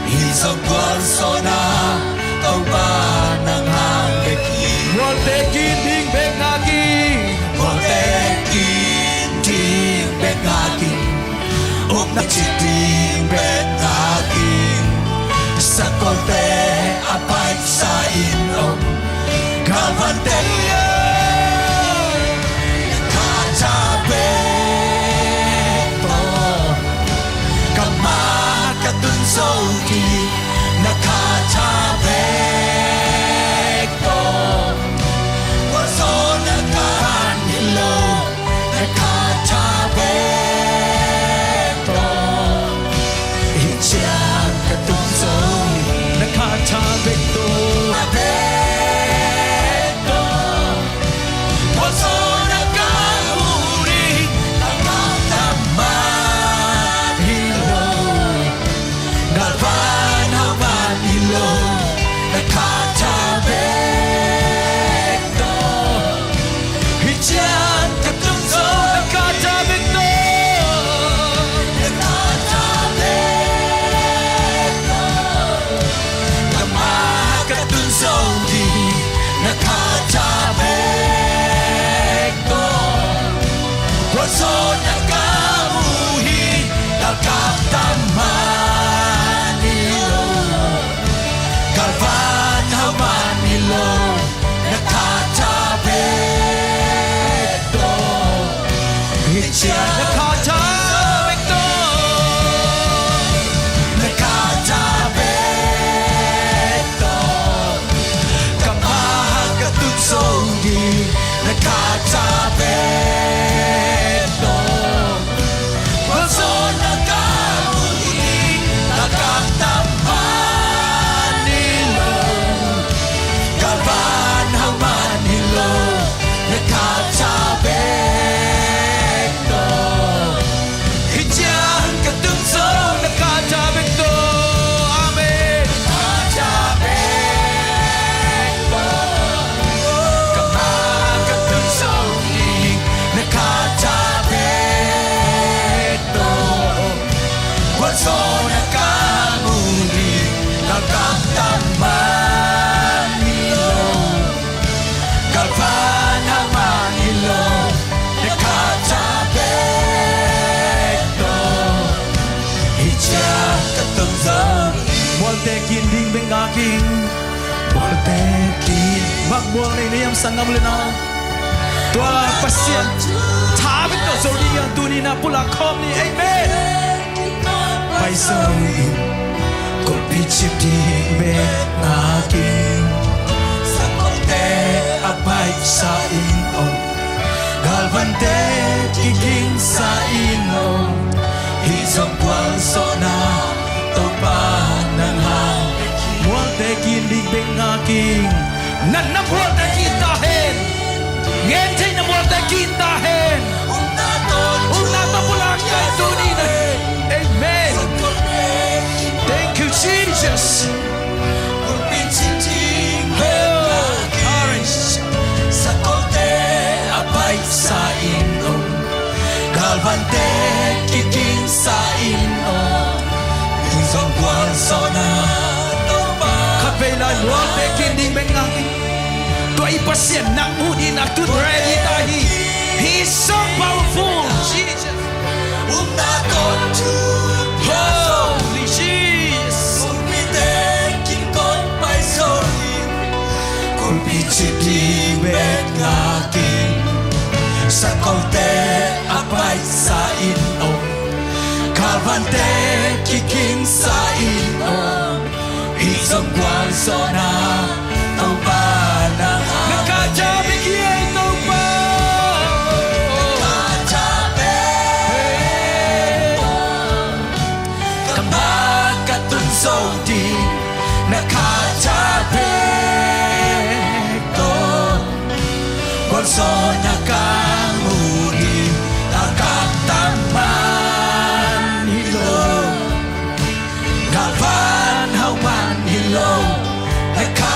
Hih zong gualzawhna Topa nang hang bek hi. Mualte kin ding bek ngakin, mualte kin ding bek ngakin, upna cit ding bek ngakin, sakolte a baihsa in om, galvante kha tha bek tawh, ka ma ka tun zo ding, na kha tha Mual nei na hiam, sanggam u le nau? Tua Pasian tha bek tawh zo ding a tuni-in ah pulak khawm ni. Amen. Pai zo in, kulhpi cip ding bek ngak in, sakolte a paisa in om, galvante kigingsa in om, hih zong gualzawhna Topa nang hang. Mualte kin ding bek ngak in. Natna mualte kin ta hen. Ngen theihna mualte kin ta hen. Upna tawh pulak ta hen tuni-in ah. Amen. Thank you, Jesus. Oh, courage. Sakolte a paisa in om, galvante kigingsa in om, hih zong gualzawhna Topa. Khatvei lai mualte kin ding bek ngak in. Tua i Pasian nang uh ding a tun ready ta hi. He's so powerful, Jesus. Holy Jesus. Kulhpi cip ding bek ngak in, sakolte a paisa in om, galvante kigingsa in om, hih zong gualzawhna Topa nang hang. Na kha tha bek hi ei Topa. Na kha tha bek. Ka mak ka tun zo ding, na kha tha bek tawh, gualzawhna ka mu ding, a kah tam man hi lo, galvan hau man hi lo, na kha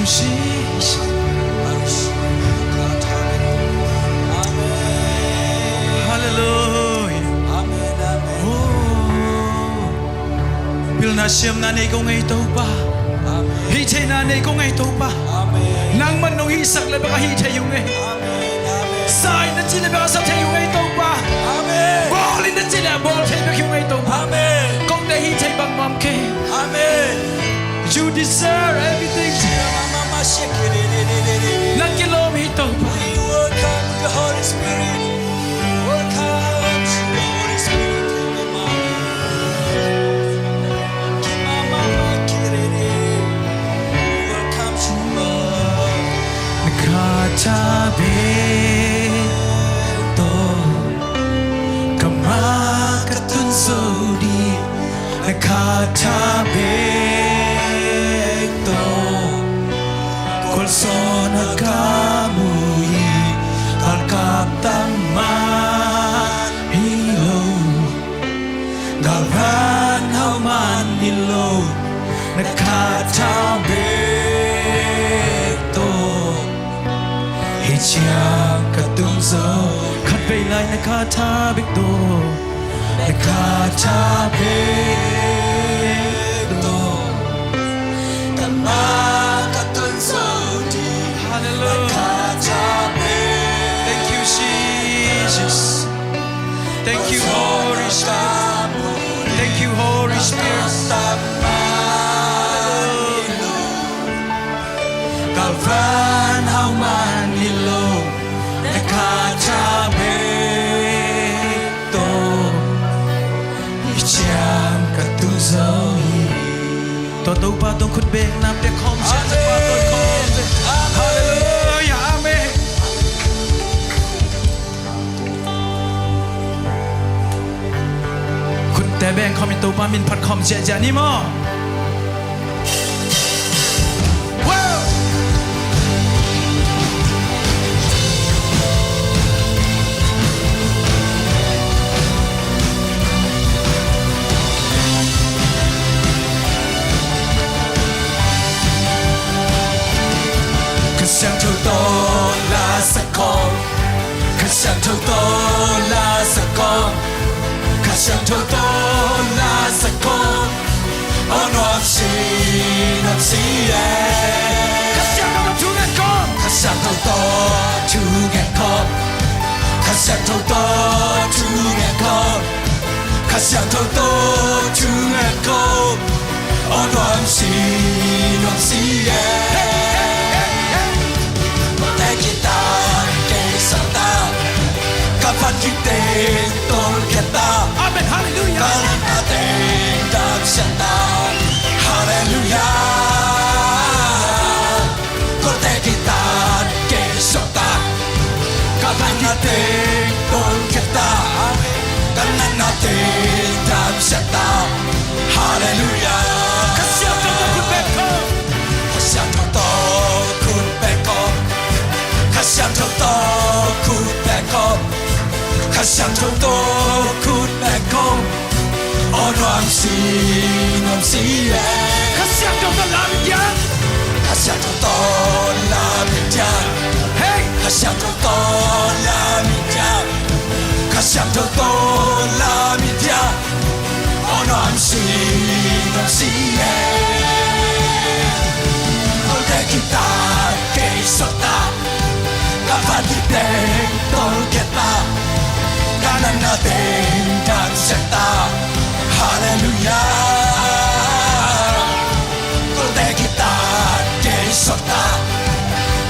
Jesus. Hallelujah. Oh. Pilna siamna nei kong ei Topa. Hih theihna nei kong ei Topa. Nangman nong hihsak le bek a hih thei ung ei. Sa in na cih le bek a sa thei ung ei Topa. Bawl in na cih le a bawl thei bek hi ung ei Topa. Kong deih hih theih bangmah om kei. You deserve everything. Nang kilawm hi Topa. We welcome the Holy Spirit. Welcome the Holy Spirit. Welcome the Lord. Na kha tha bek tawh ka mah ka tun zo ding. Na kha tha bek tawh khualzawhna ka mu hi. Galkap tam mah hi lo, galvan hau mah hi lo. Na kha tha bek tawh hih ciang ka tung zo. Khat vei lai. Na kha tha bek tawh, na kha tha bek tawh ka mah ka tun zo ding. Hallelujah. Na kha tha bek. Thank you, Jesus. Thank you, Holy Spirit. Thank you, Holy Spirit. Hallelujah. Galvan hau mah hi lo, na kha tha bek tawh hih ciang ka tung zo hi. Tua Topa tawh khut bengna pia khawm sia. Amen. Topa tawh khawm sia. Amen. Hallelujah. Amen. Khutte beng khawm in Topa min phat khawm ziahziah ni maw. Wow! Kha Siangtho tawh la sak khawm. Kha Siangtho tawh la sak khawm. Kha Siangtho tawh la sak khawm. Aw nuam si, nuam si e. Kha Siangtho tawh thu ngen khawm. Kha Siangtho tawh thu ngen khawm. Kha Siangtho tawh thu ngen khawm. Kha Siangtho tawh thu ngen khawm. Aw nuam si, nuam si e. Kolte kitat kei suakta, ka van gik teng tawlkhiat ta. Amen. Hallelujah. Ka natna teng damsiat ta. Hallelujah. Kolte kitat kei suakta, ka natna teng tawlkhiat ta. Ka natna teng damsiat ta. Hallelujah. Kha Siangtho tawh khut beng khawm. Kha Siangtho tawh khut beng khawm. Kha Siangtho tawh khut beng khawm. Kha Siangtho tawh khut beng khawm. Aw nuam si, nuam si e. Kha Siangtho tawh la min diang. Kha Siangtho tawh la min diang. Hey! Kha Siangtho tawh la min diang. Kha Siangtho tawh la min diang. Aw nuam si, nuam si e. Kolte kitat kei suakta, ka van gik teng tawlkhiat ta. Ka natna teng damsiat ta. Hallelujah. Kolte kitat kei suakta,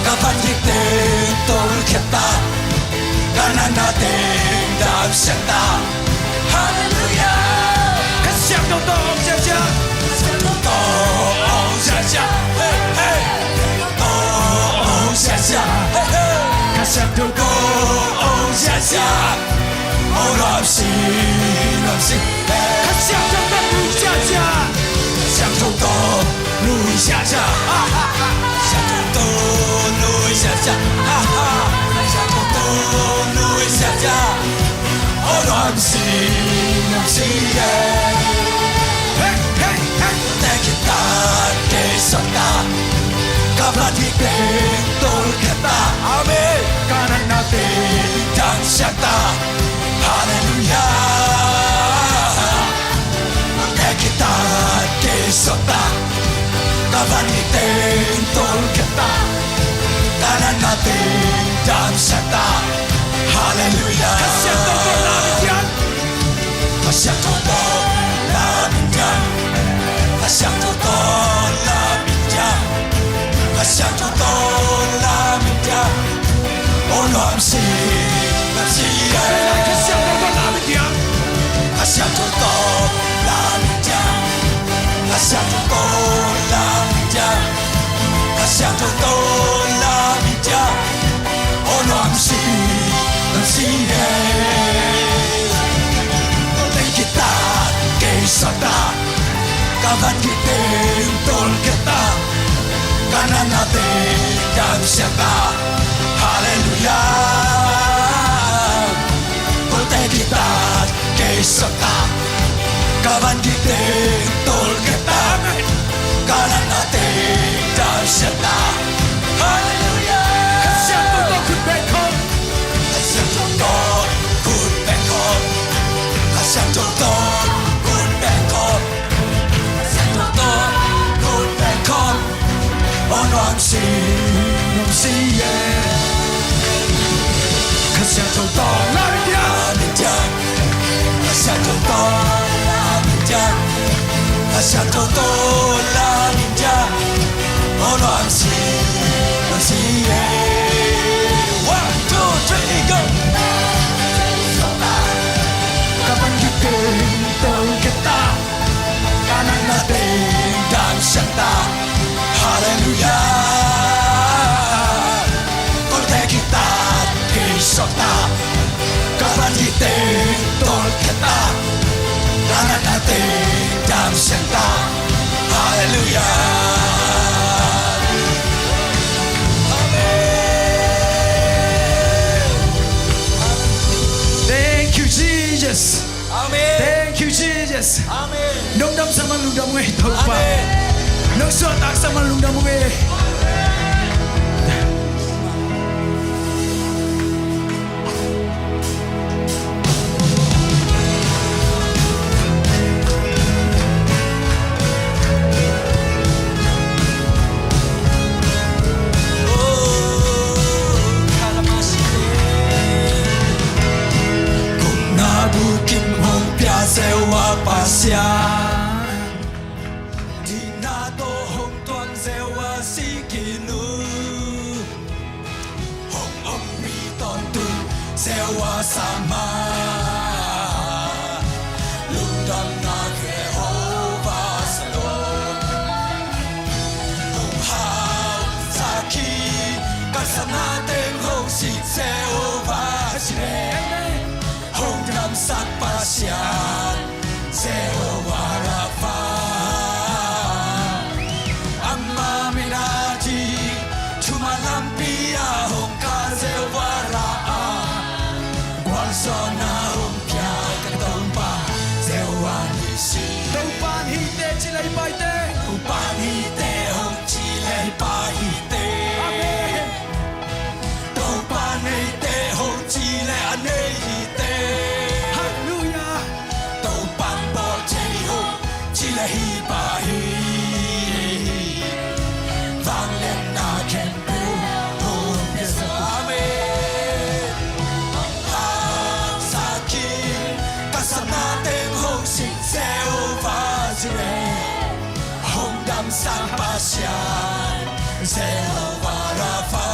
ka van gik teng tawlkhiat ta. Ka natna teng damsiat ta. Hallelujah. Kha Siangtho tawh ong ziahziah. Kha Siangtho tawh ong ziahziah. Hey, hey. Tawh ong ziahziah. Hey, hey. Kha Siangtho tawh ong ziahziah. Aw nuam si, nuam si. Hey. Kha Siangtho tawh lui ziahziah. Kha Siangtho tawh lui ziahziah. Kha Siangtho tawh lui ziahziah. Kha Siangtho tawh lui ziahziah. Aw nuam si, nuam si e. Hey, hey, hey. Kolte kitat kei suakta, ka Ka van hi teng tolkhia ta. Amen. Ka natna teng damsiang ta. Halleluiah. Tek hi ta, kei suak ta. Ka van hi teng tolkhia ta. Ka natna teng damsiang ta. Halleluiah. Kha Siangtho tawh lam in diang. Kha Siangtho tawh lam in diang. Kha Siangtho tawh lam in diang. Kha Siangtho tawh lam in diang. O nuam si, nuam si e. Kha Siangtho tawh lam in diang. Kha Siangtho tawh lam in diang. Kha Siangtho tawh lam in diang. Kha Siangtho tawh lam in diang. O nuam si, nuam si e. Tolteng khit ta, kei suak ta. Ka van hi teng tolkhia ta. Ka natna teng damsiang ta. Halleluiah. Tolteng khit ta, kei suak ta. Ka van hi teng tolkhia ta. Ka natna teng damsiang ta. Halleluiah. Kha Siangtho tawh khut beng khawm. Kha Siangtho tawh khut beng khawm. Kha Siangtho tawh khut beng khawm. Kha Siangtho tawh khut beng khawm. O nuam si, nuam si e. Kha Siangtho tawh lam in diang. Lam in diang. Kha Siangtho tawh lam in diang. Kha Siangtho tawh lam in diang. O nuam si, nuam si e. One, two, three, go. Ka van hi teng tolkhia ta. Ka natna teng damsiang ta. Halleluiah. Tolteng khit ta, kei suak ta. Ka van hi teng tolkhia ta. Ka natna teng damsiang ta. Halleluiah. Amen. Thank you, Jesus. Amen. Thank you, Jesus. Amen. Nong damsak man lungdam ung ei, Topa. Amen. Nong suahtaksak man lungdam ung ei. Kumna bukim hong pia Jehovah Pasian, dihna tawh hong tuang Jehovah Tsidkinu, hong om mi tawntung Jehovah Shammah, lungdamna Jehovah Shalom, hong hausak hi. Ka sapna teng hong sik Jehovah Jireh, hong damsak Pasian Jehovah Rapha. Ama min a ding, thuman lampi ah hong kal Jehovah Rapha, gualzawhna hong pia ka Topa Jehovah Nissi. Topa in hi teh ci leh hi pah hi teh. Topa in hi teh hong ci leh hi pah hi teh. Amen. Topa in hi teh hong ci leh a nei hi teh. Halleluiah. Topa in bawl thei hong ci leh hi pah hi. Vangliatna khempeuh hong pia zo. Amen. Hausak hi. Ka sapna teng hong sik Jehovah Jireh, hong damsak Pasian Jehovah Rapha.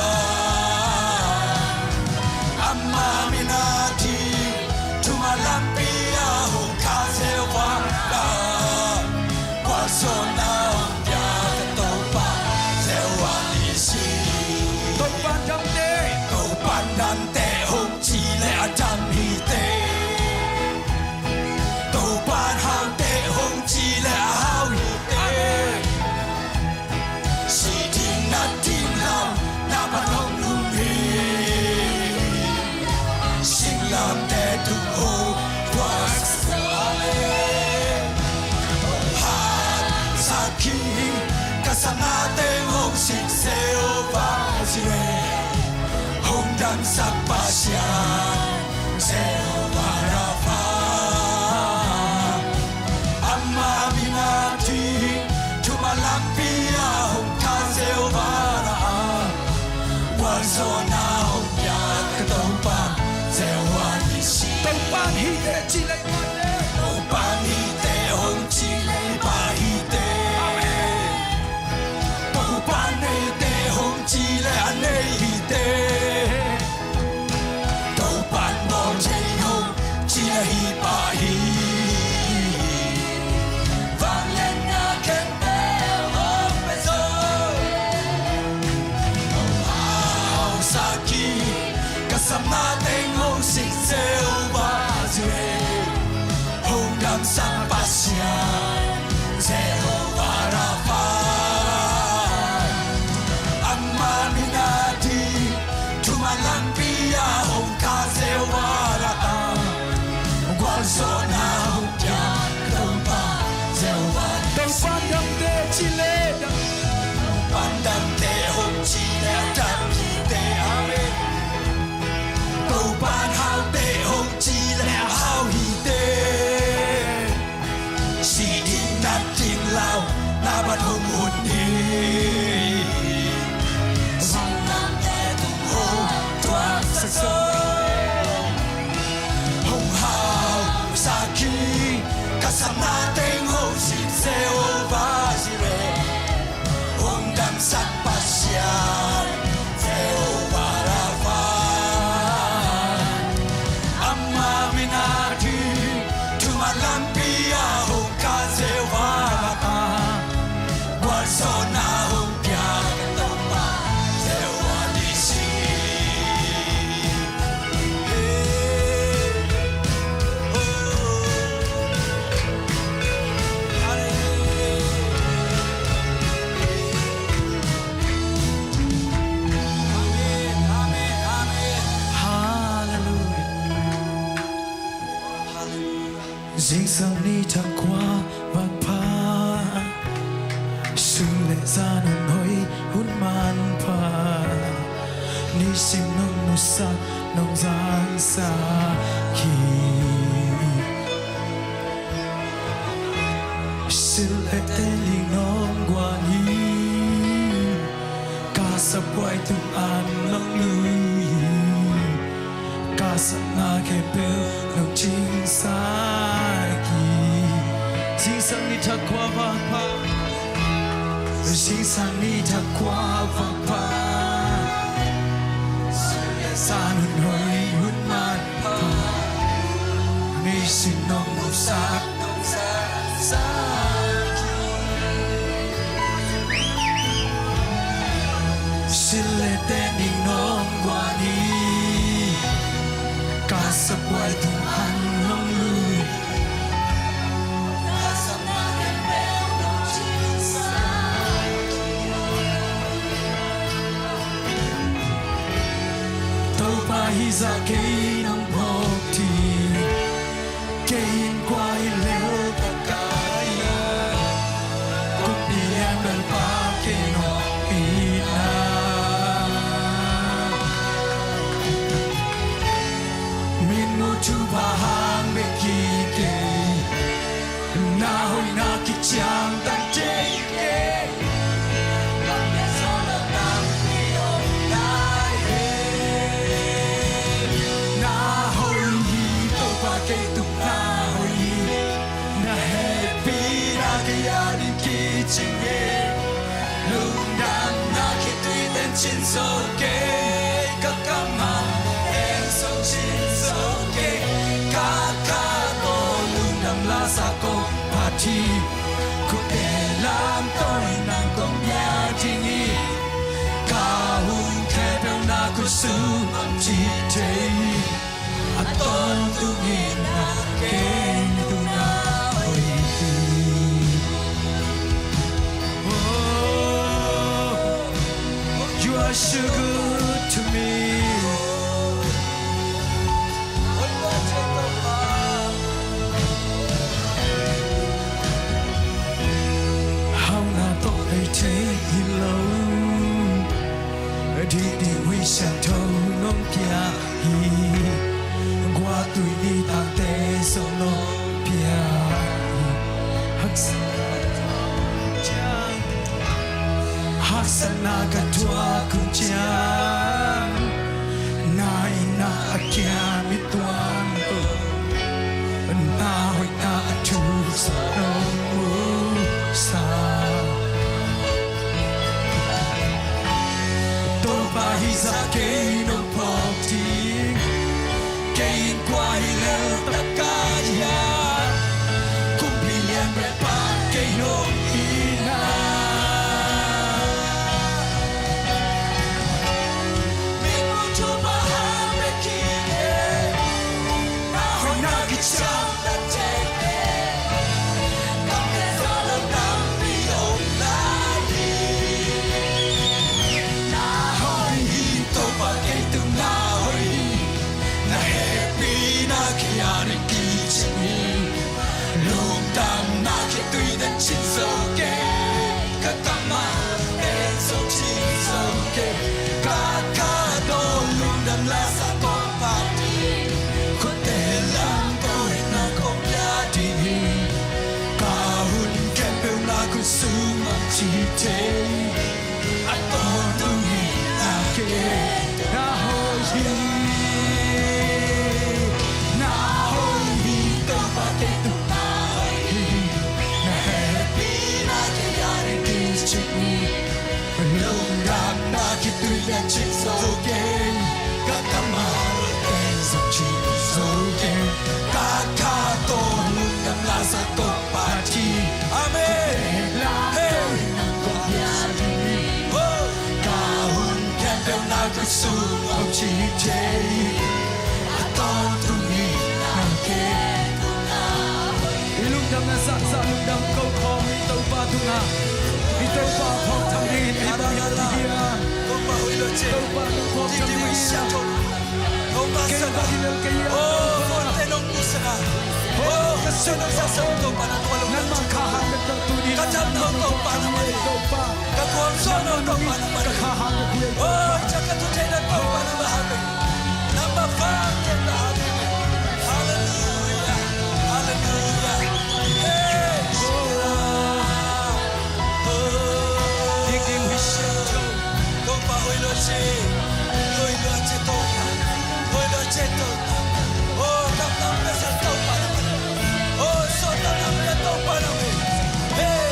Ama min a ding, thuman lampi ah hong kal Jehovah Rapha, gualzawhna hong pia ka Topa Jehovah Nissi. Topa in dam teh, Topa in dam teh hong ci leh a dam hi teh. Topa in hau teh hong ci leh a hau hi teh. Si ding nat ding Jehovah Jireh, hong damsak Pasian, Jehovah Rapha. Ama min a ding, thuman lampi ah hong kha Jehovah Rapha. Gualzawhna hong piak ka Topa, Jehovah Nissi. Topa in hi teh ci leh, Topa in hi teh hong ci leh, Pa hi teh. Amen. Topa in nei teh hong ci leh a nei hi teh. Topa in bawl thei hong ci leh hi Pa hi. Vangliatna khempeuh hong pia zo. Hong hausak hi, ka sapna teng hong sik Jehovah Jireh, hong damsak Pasian, Jehovah Rapha. Ama min a ding, thuman lampi ah hong kha Jehovah Rapha. Gualzawhna hong piak Topa, Jehovah Nissi. Topa in dam teh ci leh dam. Topa in dam teh hong ci leh dam hi teh. Amen. Topa in hau teh hong ci leh hau hi teh. Sih ding nat ding lauhna bang hong hun hi. Vangliatna tung hong thuaksak zo. Hong hausak hi, ka sapna teng hong sik Jehovah Jireh, hong damsak Pasian, Jehovah Rapha. Ama min a ding, thuman lampi ah hong kha Jehovah Rapha. Gualzawhna hong piak Topa, Jehovah Nissi. Amen, amen, amen. Hallelujah. Hallelujah. Zingsang ni thak kua vak pha, sun le zan hun hoih hun manpha, nisim nong musak nong zangsak hi. Sil le ten ding nong guan hi. Ka sapguai tung an nong lui hi. Ka sapna khempeuh nong cingsak hi. Zingsang ni thak kua vak pha, zingsang ni thak kua vak pha, sun le zan hun hoih hun manpha, nisim nong musak nong zangsak hi. Sil le ten ding nong guan hi. Ka sapguai tung an nong lui. Topa hi zah kei nong phawk ding. Kei in kua hi lel ka kai a, kumpi lianbelpa kei nong hi na. Min muh thupha hang bek hi kei, na hoihna kiciamteh thei kei. Na hoih hi, Topa kei tung na hoih hi. Na hehpihna kei ading kicing hi. Lungdamna khitui tencin zo kei. Ka kam hang eng zo cin zo kei. Ka kha tawh lungdam lasa kong phat hi. Khutbeh lam tawh in nang kong bia ding hi. Ka hun khempeuh na khut sung om ci thei hi. A tawntung in na kei tung na hoih hi. Oh, you are so good to me. Hauhna tawh ei thei hi lo. Ding ding Huih Siangtho nong pia hi. Guah tui ni tangte zong nong pia hi. Haksa haksatna ka thuak hun ciang na innah a kiam i tuan, na hoihna a thu zong nong musa. Topa hih zah kei nong phawk ding, kei in kua hi lel taka hiam? Kumpi lian bek pan kei nong it a, mi muh thupha hang bek hi kei. Na hoihna kiciamna teng e, tamte zaw lo tampi om lai hi. Na hoih hi Topa, kei tung na hoih hi. Na hehpihna kei ading kicing hi. Lungdamna kei tui den cin zo kei. Ka kammalte zong cin zo kei. Ka kha tawh lungdam la sa kong phat hi. Khutte lam ko in na kong pia ding hi. Ka hun khempeuh na khut sung ah ci thei. A tawntung in na kei na hoih hi. Na hoih hi Topa, kei tung na hoih hi. Na hehpihna kei ading kicing hi. Lungdamna kei tui den cin zo kei. Ka kammalte zong cin zo kei. Ka kha tawh lungdam la sa kong phat hi. Amen. Hey. Oh. Ka hun khempeuh na khut sung ah ci thei. A tawntung in na kei. I lungdamna zahzah lungdam ko khawm i Topa tungah. I Topa phawk tham dingin ei bang hi lo ding hiam? Topa hong phawk tham ding hiam? Kei bang hi lo kei hiam? Topa, oh, ka suan, nangmah kha hang bek tawh tuni nangmah nong khual hi ei Topa. Nangmah nong it ka kha hang bek hi ei Topa. Hallelujah. Hallelujah. Hey. Ding ding Huih Siangtho. Topa hoih lua ci. Hoih lua ci Topa. Hoih lua ci Topa. Oh, kamtam pesa Topa na. Oh, so kamtam pesa Topa na. Hey.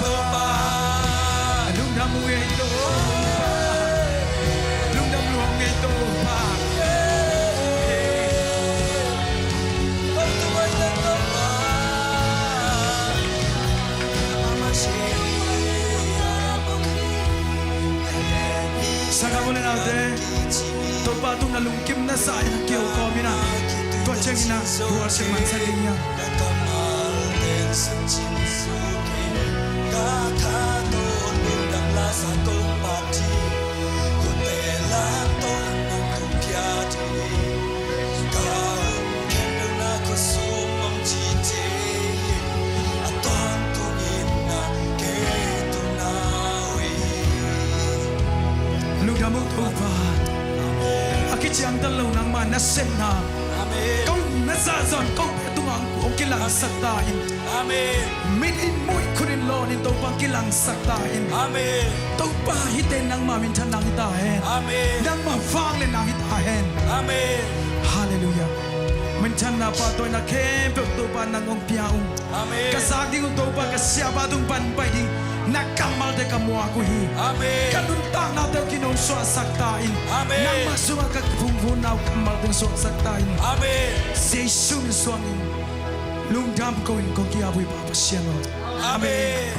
Topa. Lungdam uh ei Topa. Lungdam lua ei Topa. Sanggam u le naute, Topa tung na lungkim na sa in a keu kawm in a, tua ciangin a rual siang man sa ding hi a. Lungdam uh Topa. A kiciangtan lo nangmah nasepna. Amen. Ko na zahzah ko tungah hong kilangsak ta in. Amen. Mit in muh in, khut in lawn in Topa kilangsak ta in. Amen. Topa hihte nangmah minthan nang hi ta hen. Amen. Nangmah vanglian nang hi ta hen. Amen. Halleluiah. Minthanna pahtawina khempeuh Topa nang hong pia ung. Amen. Ka zak ding uh Topa, ka siapa tung pan pai ding na kammalte ka muak uh hi. Amen. Ka nuntaknate uh kinong suahsak ta in. Amen. Nangmah sungah ka phungvuhna uh kammalte suahsak ta in. Amen. Jesu min suangin lungdam ko in kong ki-ap uh hi Pa Pasian aw. Amen.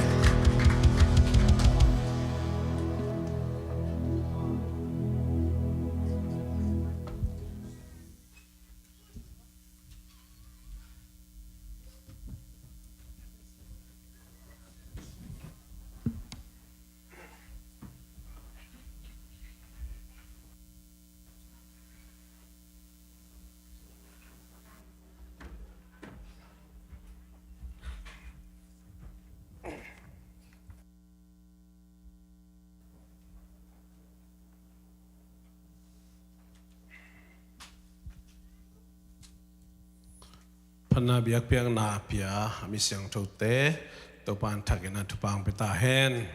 Panna biakpiakna a pia a mi siangthote Topa'n thakin a thupha hong pia ta hen.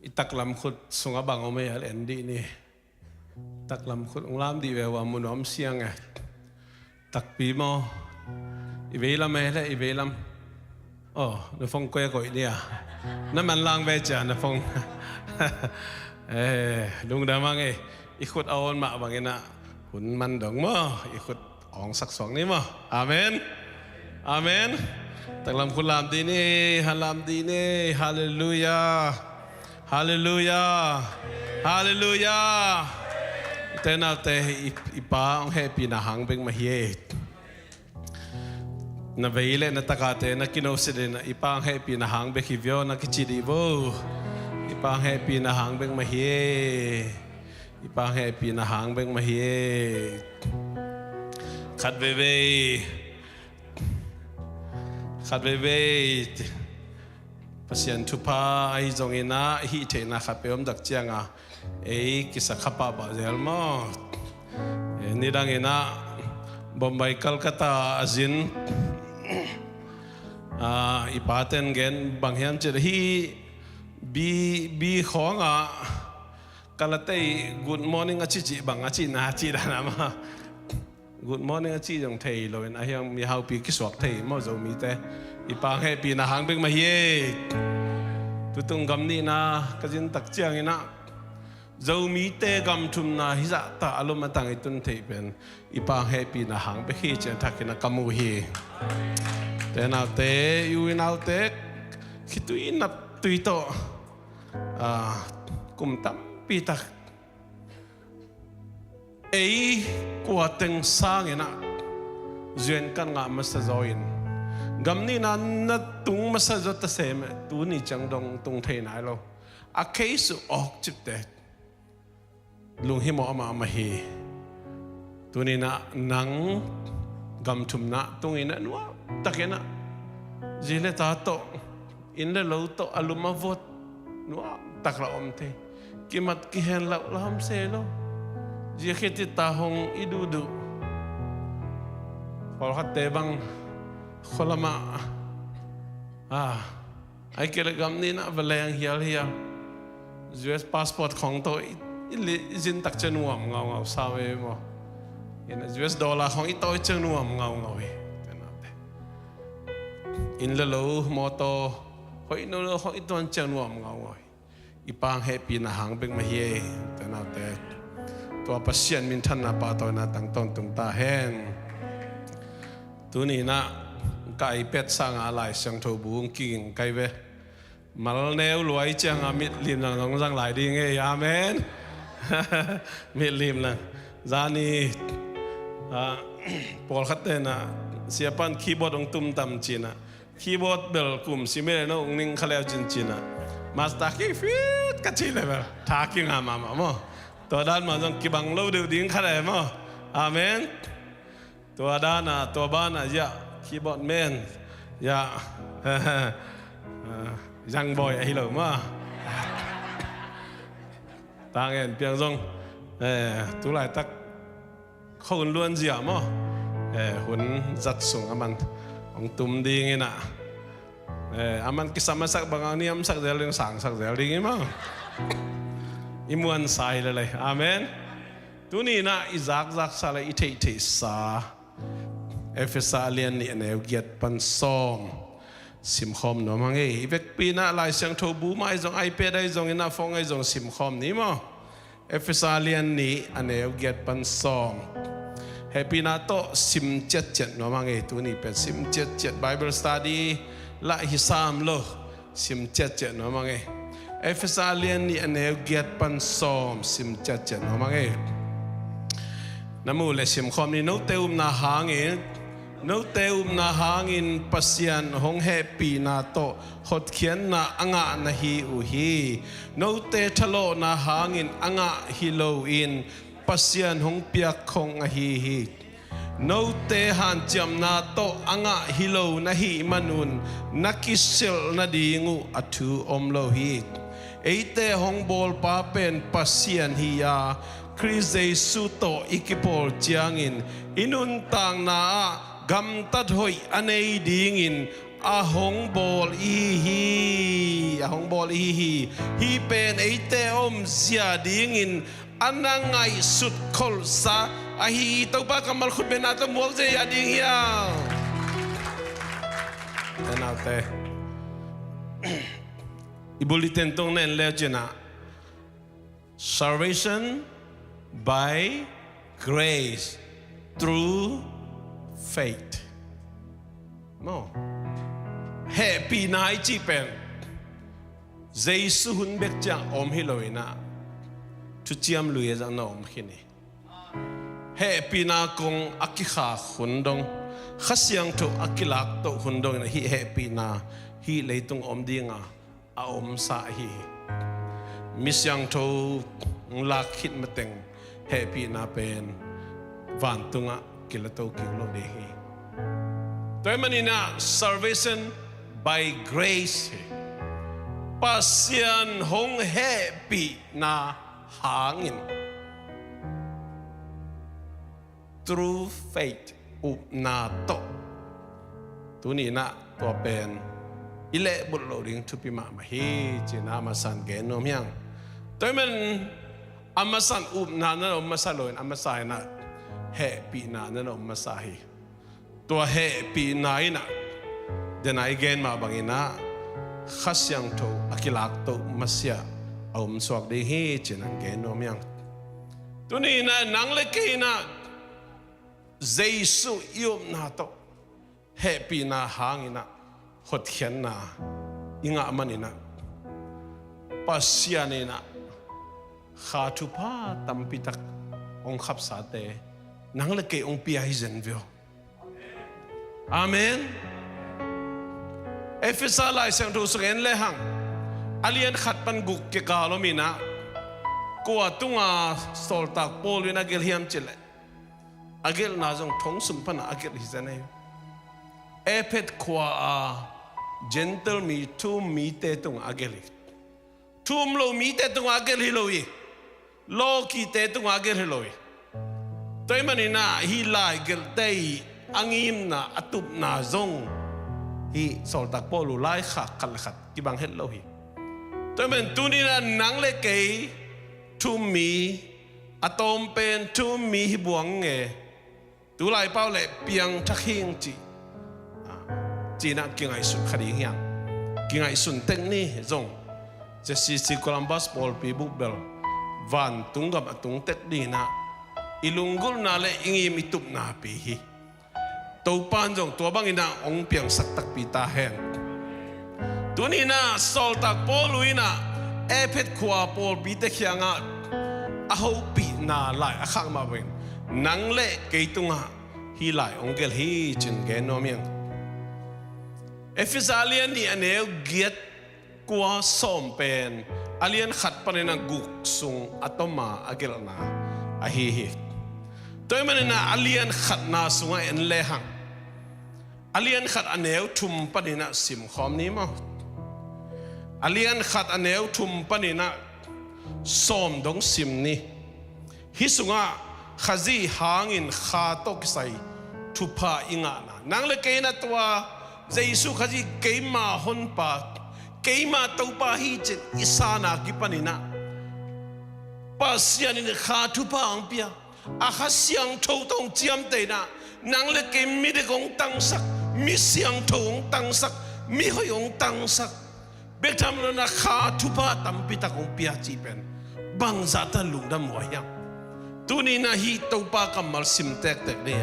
I taklam khut sungah bang om ei, al en dih ni. Taklam khut hong lam dih ve ua, mun a om siang e. Takpi maw? I veilam e le, i veilam. Oh, na phone koih a koih ni a. Na manlang ve cia na phone. Eh, lungdam hang e. I khut a awn mah bangin a hun man dong maw? I khut awngsak suak ni maw? Amen. Amen. Taklam khut lam dih ni, ha lam dih ni. Halleluia. Halleluia. Halleluia. Te naute, i, i Pa hong hehpihna hang bek mah hi e. Na vei le na takate na kinosit in, i Pa hong hehpihna hang bek hi vio na kici dih vo. I Pa hong hehpihna hang bek mah hi e. I Pa hong hehpihna hang bek mah hi e. Khat veivei, khat veivei Pasian thupha ahi zongin a, hih theihna khat peuh om tak ciang a, ei kisa kha pahpah zel maw? Eh, nidangin a Bombay, Calcutta a zin, ah, i pate'n gen bang hiam cih leh hih bi, bi khawng ah Calcutta i good morning a cihcih bang a cihna a cih dan a maw? Good morning a cih zong thei loin a hiang mi haupi kisuak thei maw Zomite? I Pa hong hehpihna hang bek mah hi e. Tutung gam nihna ka zin tak ciangin a Zomite gam thumna hizah tah a lom a tang i tun theih pen i Pa hong hehpihna hang bek hi ci-in thakin a ka mu hi. Te naute, i u i naute, khitui naptui tawh, ah, kum tampi tak ei kua teng sangin a zuan kan ngah masa zaw in, gam nihna na tung masa zaw ta sem e, tuni ciang dong tung thei nai lo. A case uh awk cipte lunghimawh mahmah hi. Tuni-in ah nang gam thumna tungin ah nuam takin ah zi le ta tawh, inn le lo tawh a lum a vot nuam tak la om thei. Kimat kihen loh la om se lo. Zia khit i ta hong i duhduh. Pawlkhatte bang khualamah, ah, ai kei le gam nihna va leng hialhial. U S passport khong tawh i, i li, i zin tak ciang nuam ngaungau sa ve maw? Inn, U S dollar khong i tawi ciang nuam ngaungau hi. Inn le lo, mawtaw, hoih no lo khong i tuan ciang nuam ngaungau hi. I Pa hong hehpihna hang bek mah hi e, te naute. Tua Pasian minthanna pahtawina tang tawntung ta hen. Tuni-in ah ka iPad sanga Lai Siangtho bu hong kiging kai ve. Mal neu luai cianga mitlimna zong zang lai ding e. Amen. Mitlimna. Zani, ah, pawlkhat tenah siapan keyboard hong tum tam cinah, keyboard bel kum sim e le no hong ning kha leu cin cinah, master key fit ka cih le bel tha kinga mahmah maw? Tua dan mah zong kibang lo deuh ding kha le maw? Amen. Tua dana, tua bana, ya, keyboard man, ya, Zangbawi ahi lo maw? Tangen piang zong, eh, tulaitak kho hun luan zia maw? Eh, hun zat sung aman hong tum dingin ah, eh, aman kisam a sak banga niamsak zel ding, sangsak zel ding i maw? I muansa hi lelei. Amen. Tuni-in ah i zakzaksa le i theihtheihsa Efesa a lian nih a neu giat pan sawm simkhawm nuam hang ei. I vekpi-in ah Lai Siangtho bu mah ahi zong, iPad ahi zongin ah, phone ahi zong simkhawm ni maw? Efesa a lian nih a neu giat pan sawm. Hehpihna tawh sim ciatciat nuam hang ei. Tuni pen sim ciatciat, Bible study lah hi sam lo. Sim ciatciat nuam hang ei. Efesa a lian nih a neu giat pan sawm sim ciatciat nuam hang ei. Na muh le simkhawm ni. Note upna hangin, note upna hangin Pasian hong hehpihna tawh hotkhiatna a ngah na hi uh hi. Note thalawhna hangin a ngah hi loin Pasian hong piak khong ahi hi. Note hanciamna tawh a ngah hi lo na hih manun na kisilh nading uh a thu om lo hi. Eite hong bawlpa pen Pasian hi-a, Khrist Jesu tawh i kipawl ciangin i nuntakna ah gamtat hoih a nei dingin a hong bawl ihi hi. A hong bawl ihi hi. Hih pen eite omzia dingin a na ngaihsut kholhsa ahi hi. Topa kammal khutbetna tawh muak zeizia ding hiam? Te naute, i bulletin tung nen leu cinah, salvation by grace through faith. No. Hehpihna i cih pen Jesu hun bek ciang om hi lo inah, thuciam lui a zang na om khin hi. Hehpihna kong a kikhak hun dong, Kha Siangtho a kilaktoh hun dong inah hih hehpihna hih leitung om dinga a omsa ahi hi. Mi siangtho lak khit mateng hehpihna pen vantungah kilato kik lo ding hi. Tua ahih maninah salvation by grace hi. Pasian hong hehpihna hangin, through faith, upna tawh. Tuninah tua pen i lehbulh loh ding thupi mahmah hi, cinah a masan gen nuam hiang. Tua ahih man a masan upna na om masa loin a masa inah hehpihna na om masa hi. Tua hehpihna inah dena i gen mah banginah Kha Siangtho a kilaktoh masiah a omsuak ding hi, cinah gen nuam hiang. Tuninah nang le kei inah Jesu i upna tawh hehpihna hanginah hotkhiatna i ngah maninah Pasian inah kha thupha tampitak hong khapsate nang le kei hong pia hi zen veu. Amen. Efesa Lai Siangtho sung en lehang, a lian khat pan guk kikal om inah, kua tunga sawltak Paul in a gelh hiam cileh, a gelhna zong thong sung pana a gelh hi zen ei. Efesa khua a Gentile mi, thu-um mite tungah a gelh hi. Thu-um lo mite tungah a gelh hi lo hi. Lawkite tungah a gelh hi lo hi. Tua ahih maninah hih lai gelhte i a ngimna a tupna zong hih sawltak Paul uh laikhak khat le khat kibang het lo hi. Tua ahih man tuninah nang le kei thu-um mi, a tawm pen thu-um mi hi buang nge, tulai pau le piangthak hing cih, ah, cinah kingaihsun kha ding hiang. Kingaihsun tek ni zong, J C C Columbus pawlpi buk bel vantung gam a tung tek dinah i lunggulhna le i ngim i tupna pi hi. Topan zong tua banginah hong piangsak takpi ta hen. Tuninah sawltak Paul uh inah Efesa khua pawlpite kiangah a hopihna lai a khak mah bangin nang le kei tungah hih lai hong gelh hi, cin gen nuam hiang. Efesa a lian nih a neu giat, kua, sawm pen a lian khat paninah guk sung a toma a gelhna ahi hi. Tua ahih maninah a lian khatna sungah en lehang, a lian khat a neu thum paninah simkhawm ni maw. A lian khat a neu thum paninah sawm dong sim ni. Hih sungah Khazih hangin kha tawh kisai thupha i ngahna, nang le kei inah tua Jesu Khazih keima honpa, keima Topa hi cin i sanna kipaninah Pasian in kha thupha hong pia. A Kha Siangtho tawh hong ciamteh inah nang le kei midik hong tangsak, mi siangtho hong tangsak, mihoih hong tangsak. Bek tham lo inah kha thupha tampitak hong pia cih pen bangzahta lungdam huai hiam? Tuninah hih Topa kammal sim tektek ni.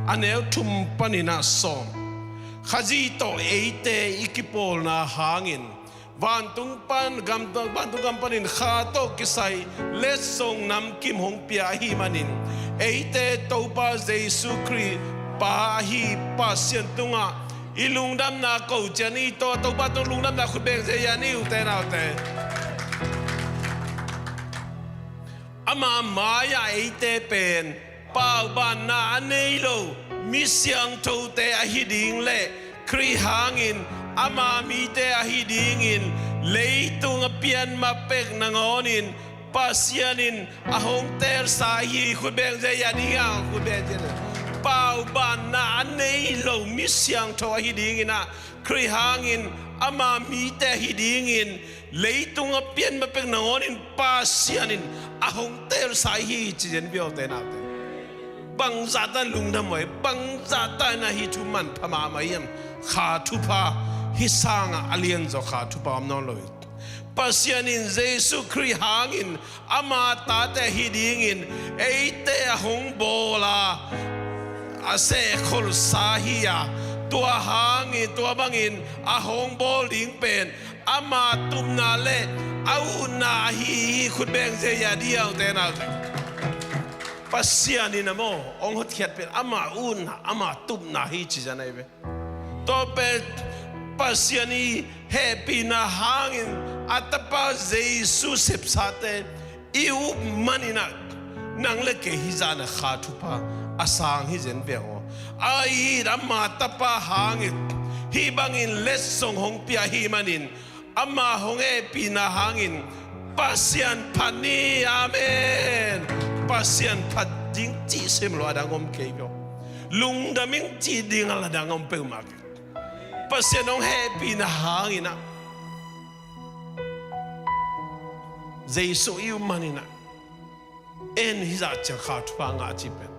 A neu thum paninah sawm, Khazih tawh eite i kipawlna hangin vantung pan gam, vantung gam panin kha tawh kisai letsong namkim hong pia ahih manin, eite Topa Jesu Khrih pa ahi Pasian tungah i lungdamna ko cian i, Topa tung lungdamna khut beng zia ni, ute naute. Ama mai-ah eite pen paubanna a nei lo mi siangthote ahi ding le Khrih hangin ama mite ahi dingin leitung a pian ma pek nangawnin Pasian in a hong teelsa ahi. Khut beng zia ni, a khut beng zia ni. Paubanna a nei lo mi siangtho ahi dingin ah, Khrih hangin ama mite ahi dingin leitung a pian ma pek nangawnin Pasian in a hong teelsa hi ci zen vialte naute. Bangzahta lungdam uh hi, bangzahta in ah hih thu manpha mahmah hiam? Kha thupha hih sangah a lianzaw kha thupha om nawn lo hi. Pasian in Jesu Khrih hangin ama tate ahi dingin eite a hong bawl a, a sehkholhsa hi a, tua hangin, tua bangin a hong bawl ding pen ama tupna le a utna ahi hi. Khut beng ziahziah dih a, ute naute. Pasian in ah maw, hong hotkhiat pen ama utna, ama tupna hi ci zen ahi ve. Tua pen Pasian i hehpihna hangin a tapa Jesu sepsate i up manin ah, nang le kei hih zah in ah kha thupha a sang hi zen ve aw. Ahi, ama tapa hangin hih bangin letsong hong pia ahih manin, ama hong hehpihna hangin Pasian phat ni. Amen. Pasian phat ding cih sem lo a dang om kei lo. Lungdam ing cih ding a la dang om peuhmah kei. Pasian hong hehpihna hangin ah, Jesu i up manin ah, en hih zah ciang kha thupha ngah cih pen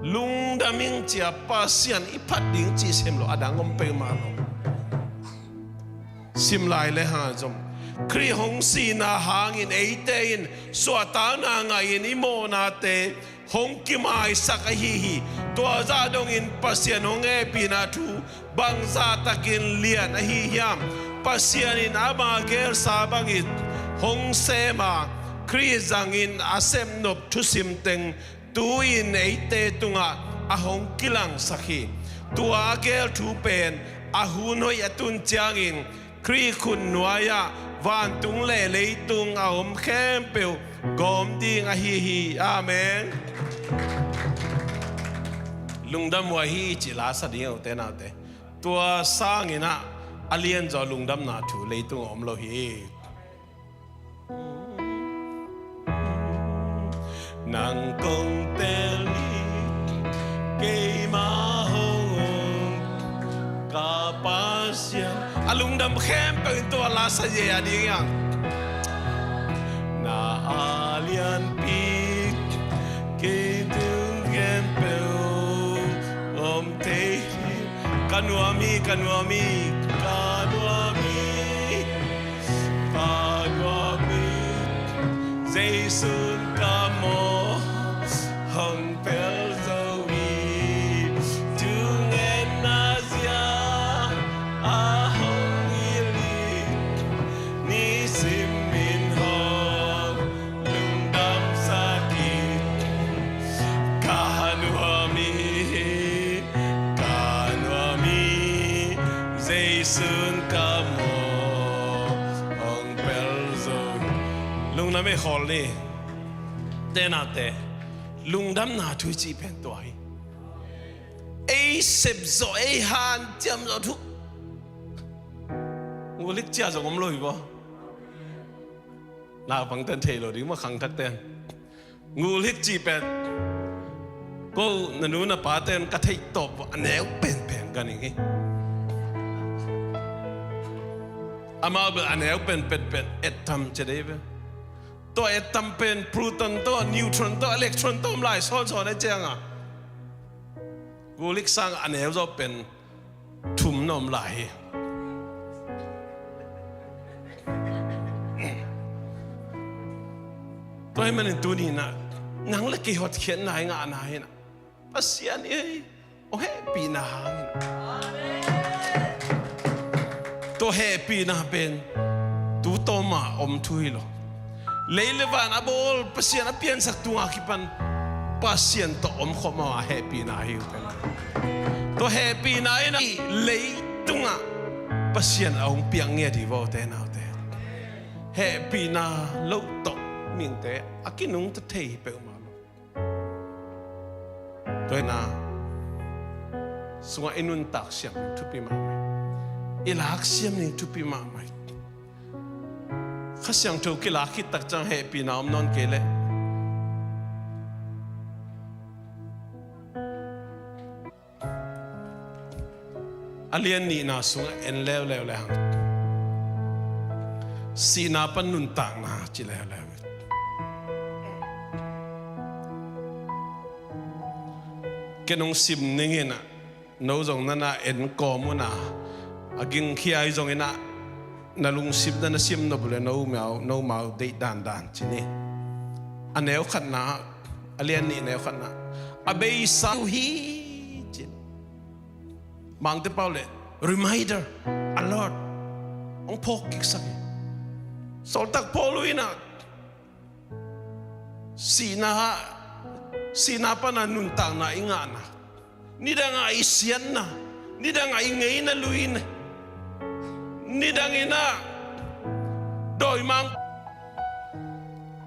lungdam ing ci a, Pasian i phat ding cih sem lo a dang om peuhmah lo. Sim lai le hang zom. Khrih hong sihna hangin eite in suahtakna ngah in i mawhnate hong kimaisak ahi hi. Tua zah dongin Pasian hong hehpihna thu bangzah takin lian ahi hiam? Pasian in ama geelsa bangin hong sem a, Khrih zangin a sepnop thusim teng tu-in eite tungah a hong kilangsak hi. Tua a geel thu pen a hun hoih a tun ciangin Khrih khut nuai-ah vantung le leitung a om khempeuh gawm ding ahi hi. Amen. Lungdam uh ahi ci la sa ding a, ute naute. Tua sangin ah a lianzaw lungdamna thu leitung a om lo hi. Nang kong teel ni, keima hong om ka Pasian. A lungdam khempeuh in tua la sa ye a ding hiam? Na a lianpi kei tung khempeuh om thei hi. Ka nuam hi, ka nuam hi, ka nuam hi. Ka nuam hi, Jesu'n ka mawh hong pel zo hi. Thungetna zia a hong hilh hi, nisim in hong lungdamsak hi. Ka nuam hi, ka nuam hi, Jesu'n ka mawh hong pel zo hi. Lungdam ei khawl ni. Tenate, lungdamna thu i cih pen tua hi. Ei sep zawh, ei hanciam zawh thu. Ngulik cia zong om lo hi baw. Naupangten thei lo ding maw, khangthakten. Ngulik cih pen ko na nu na paten ka theih tawp a neu penpen ka ning hi. Amau bel a neu penpen pen atom ci dei ve. Tua atom pen proton tawh, neutron tawh, electron tawh om lai sawnsawn a cianga ngulik sang a neu zawh pen thum na om lai hi. Tua hih manin tuni-in ah nang le kei hotkhiatna i ngahna hi-in ah Pasian i hong hehpihna hangin tua hehpihna pen tu tawma om thu hi lo. Lei le van a bawl, Pasian a piansak tunga kipan Pasian tawh omkhawm a hehpihna hi uh tena. Tua hehpihna in ah leitungah Pasian a hong piak ngiat hi vaw, te naute. Hehpihna lo tawh mihingte a kinungta thei hi peuhmah lo. Tua hi-in ah sungah i nuntak siam ding thupi mahmah hi. I lak siam ding thupi mahmah hi. Kha Siangtho kilak khit tak ciang hehpihna om nawn kei leh A lian nihna sungah en leuleu le hang, sihna pan nuntakna ci leuleu. Ken hong sim ning in ah, no zong na na en kawm un ah, a gingkhia hi zongin ah, na lungsimna na sim nop uh leh nomau, nomau deih dandan ci ni. A neu khatna, a lian nih neu khatna, a beisa uh hi ci. Mangte pau leh reminder, alert, hong phawk kiksak hi. Sawltak Paul uh in ah, sihna, sihna pan a nuntakna i ngahna, nidang a i siatna, nidang a i ngeina luina, nidang in ah dawimangpa,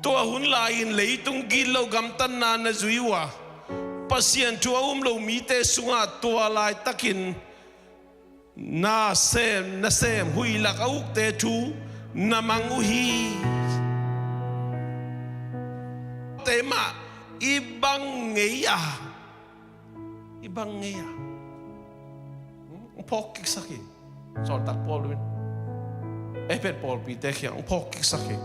tua hun lai-in leitung gitloh gamtatna na zui uh a, Pasian thu a um lo mite sungah tua laitakin nasem, nasem huih lak a ukte thu na mang uh hi. Te mah i bang ngei a, i bang ngei a, hong phawk kiksak hi. Sawltak Paul uh in Efesa pawlpite kiang hong phawk kiksak hi.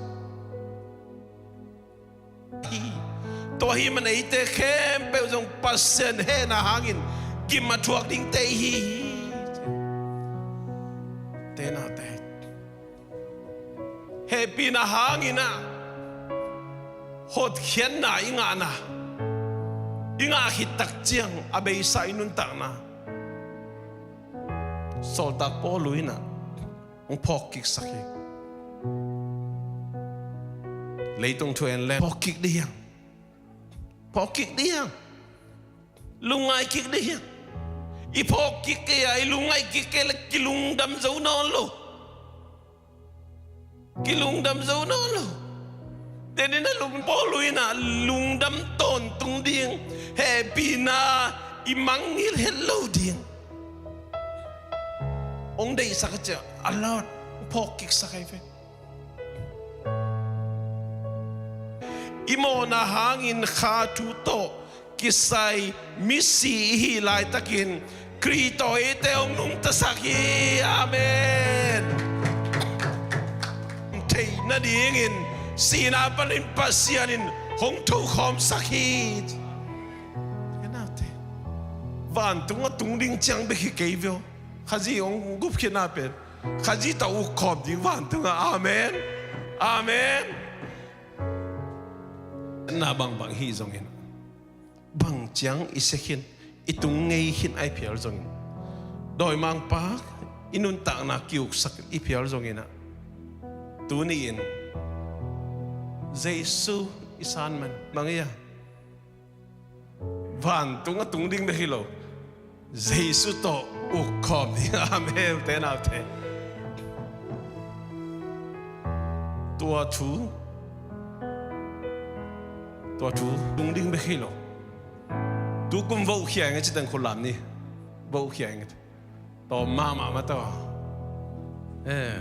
Hi. Tua ahih man eite khempeuh zong Pasian hehna hangin gim a thuak dingte i hi hi. Te nate, hehpihna hangin ah hotkhiatna i ngahna, i ngah khit tak ciang a beisa i nuntakna, Sawltak Paul uh in ah hong phawk kiksak hi. Leitung thu en le phawk kik dih hiang. Phawk kik dih hiang. Lungngai kik dih hiang. I phawk kik kei a, i lungngai kik kei leh kilungdam zo nawn lo. Kilungdam zo nawn lo. Te ni na lung, Paul uh in ah lungdam tawntung ding, hehpihna i mangngilh het lo ding hong deihsak a, cia alert, phawk kiksak ahi ve. I mawhna hangin kha thu tawh kisai misi i hih laitakin Khrih tawh eite hong nungtasak hi. Amen. Theih nadingin sihna panin Pasian in hong thokhawmsak hi. Vantung a tung ding ciang bek hi kei ve aw. Khazih hong gupkhiatna pen Khazih tawh ukkhawm ding vantungah. Amen. Amen. Na bangbang hi zongin, bang ciang i sia khin, i tung ngei khin ahi phial zongin, dawimangpa i nuntakna kiuksak i phial zongin ah, tuni-in Jesu i san man mangei a, vantung a tung ding bek hi lo, Jesu tawh ukkhawm ding. Amen. Ute naute, tua thu, tua thu tung ding bek hi lo. Tukum vohkhia ing a ci teng khut lam ni. Vohkhia ing a ci. Tawm mahmah mah tawh. Eh,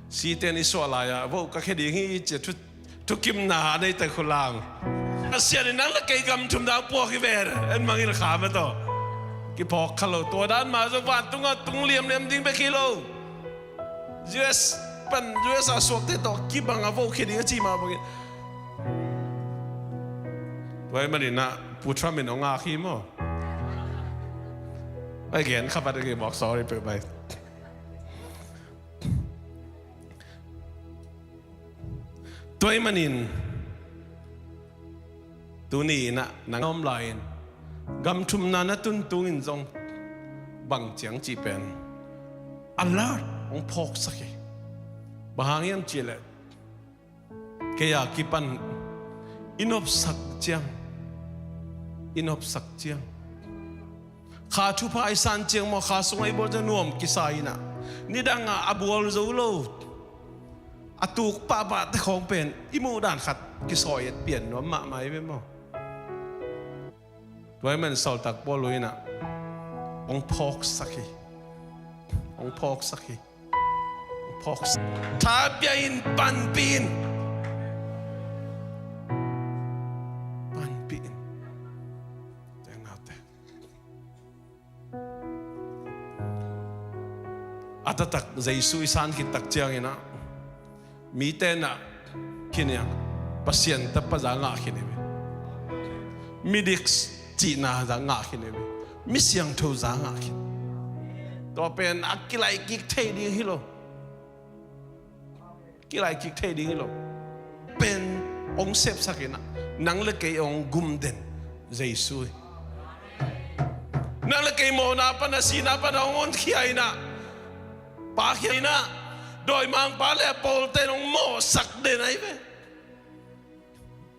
site in i suah lai-ah voh ka khia ding hi ci a thu, thukimna a neite khut lam. Pasian in nang le kei gam thumna puak hi ve. En mangngilh kha mah tawh. Kiphawk kha lo. Tua dan mah zong vantung a tung liamliam ding bek hi lo. U S pan, U S a suakte tawh kibang a vohkhia ding a ci mah bangin. Tua ahih manin ah Pu Trump in hong ngak hi maw. Ai, gen kha vat a kei bawk, sorry peuh bai. Tua ahih manin tuni-in ah nang om lai-in gam thumna na tun tungin zong bang ciang cih pen alert, hong phawksak hi. Bang hang hiam cih leh kei a kipan i nopsak ciang, i nopsak ciang, kha thupha i san ciang maw, kha sungah i bawl ciang nuam kisa in ah, nidang ah a bawl zo lo, a tuk pahpah te khawng pen i muh dan khat kisawi et pian nuam mahmah hi ve maw. Tua ahih manin sawltak Paul in ah hong phawksak hi. Hong phawksak hi. Hong phawksak. Tha pia in, panpih in. Panpih in. Teng naute. A taktak Jesu i san khit tak ciangin ah, mite na khin iang, Pasian tapa za ngah khin hi ve. Midik cihna za ngah khin hi ve. Mi siangtho za ngah khin. Tua pen a kilaih kik thei ding hi lo. Kilaih kik thei ding hi lo. Pen hong sepsak in ah, nang le kei hong gumden Jesu hi. Nang le kei mawhna pan a, sihna pan a hong honkhia in ah, pahkhia in ah, dawimangpa le a pawlte in hong mawhsak den ahi ve.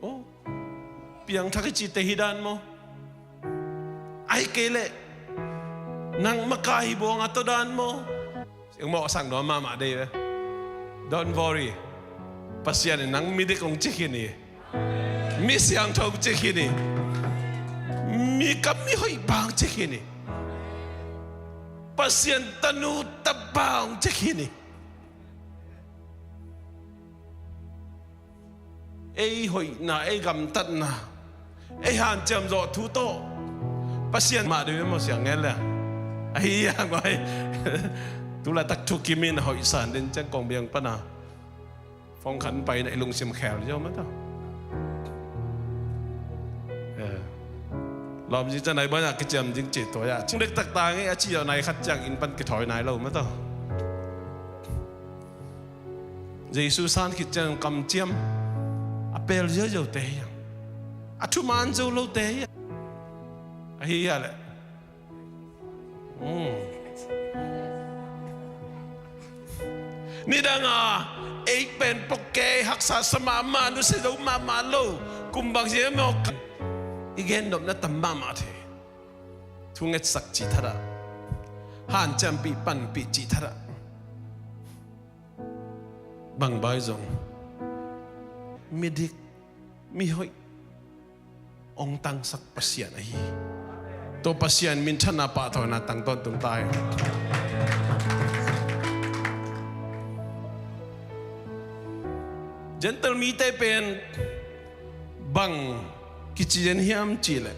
Oh, piangthak i cihte hi dan maw? Ahih kei leh nang makai hi buang a tawh dan maw? Siang mawhsak nuam mahmah dei ve. Don't worry. Pasian in nang midik hong ci khin hi. Mi siangtho hong ci khin hi. Mi kam mi hoih pa hong ci khin hi. Pasian tanu tapa hong ci khin hi. Ei hoihna, ei gamtatna, ei hanciam zawh thu tawh Pasian mah deuh maw siang ngen le. Ahi a ngoi. Tulaitak thukim in a hoihsan den ciang kong biang pana phone khat paina i lungsim khel ziau mah tawh. Eh. Lawmzi ca nai bawina kiciam ding ci tua ya. Cing dektak ta ngei a ci zawh nai khat ciang inn pan kithawi nai lo mah tawh. Jesu san khit ciang kamciam a pel ziauziaute hi a, a thuman zo lote hi a. Ahi a leh, hmm, nidanga ei pen pawkkei haksa sa mahmah, nusia zo mahmah lo. Kum bang hiam maw, i gennopna tam mahmah thei. Thungetsak cih thadah, hanciampih panpih cih thadah, bangbai zong midik mihoih hong tangsak Pasian ahi. Tua Pasian minthanna, pahtawina tang tawntung ta hi. Gentile mite pen bang kici den hiam cih leh,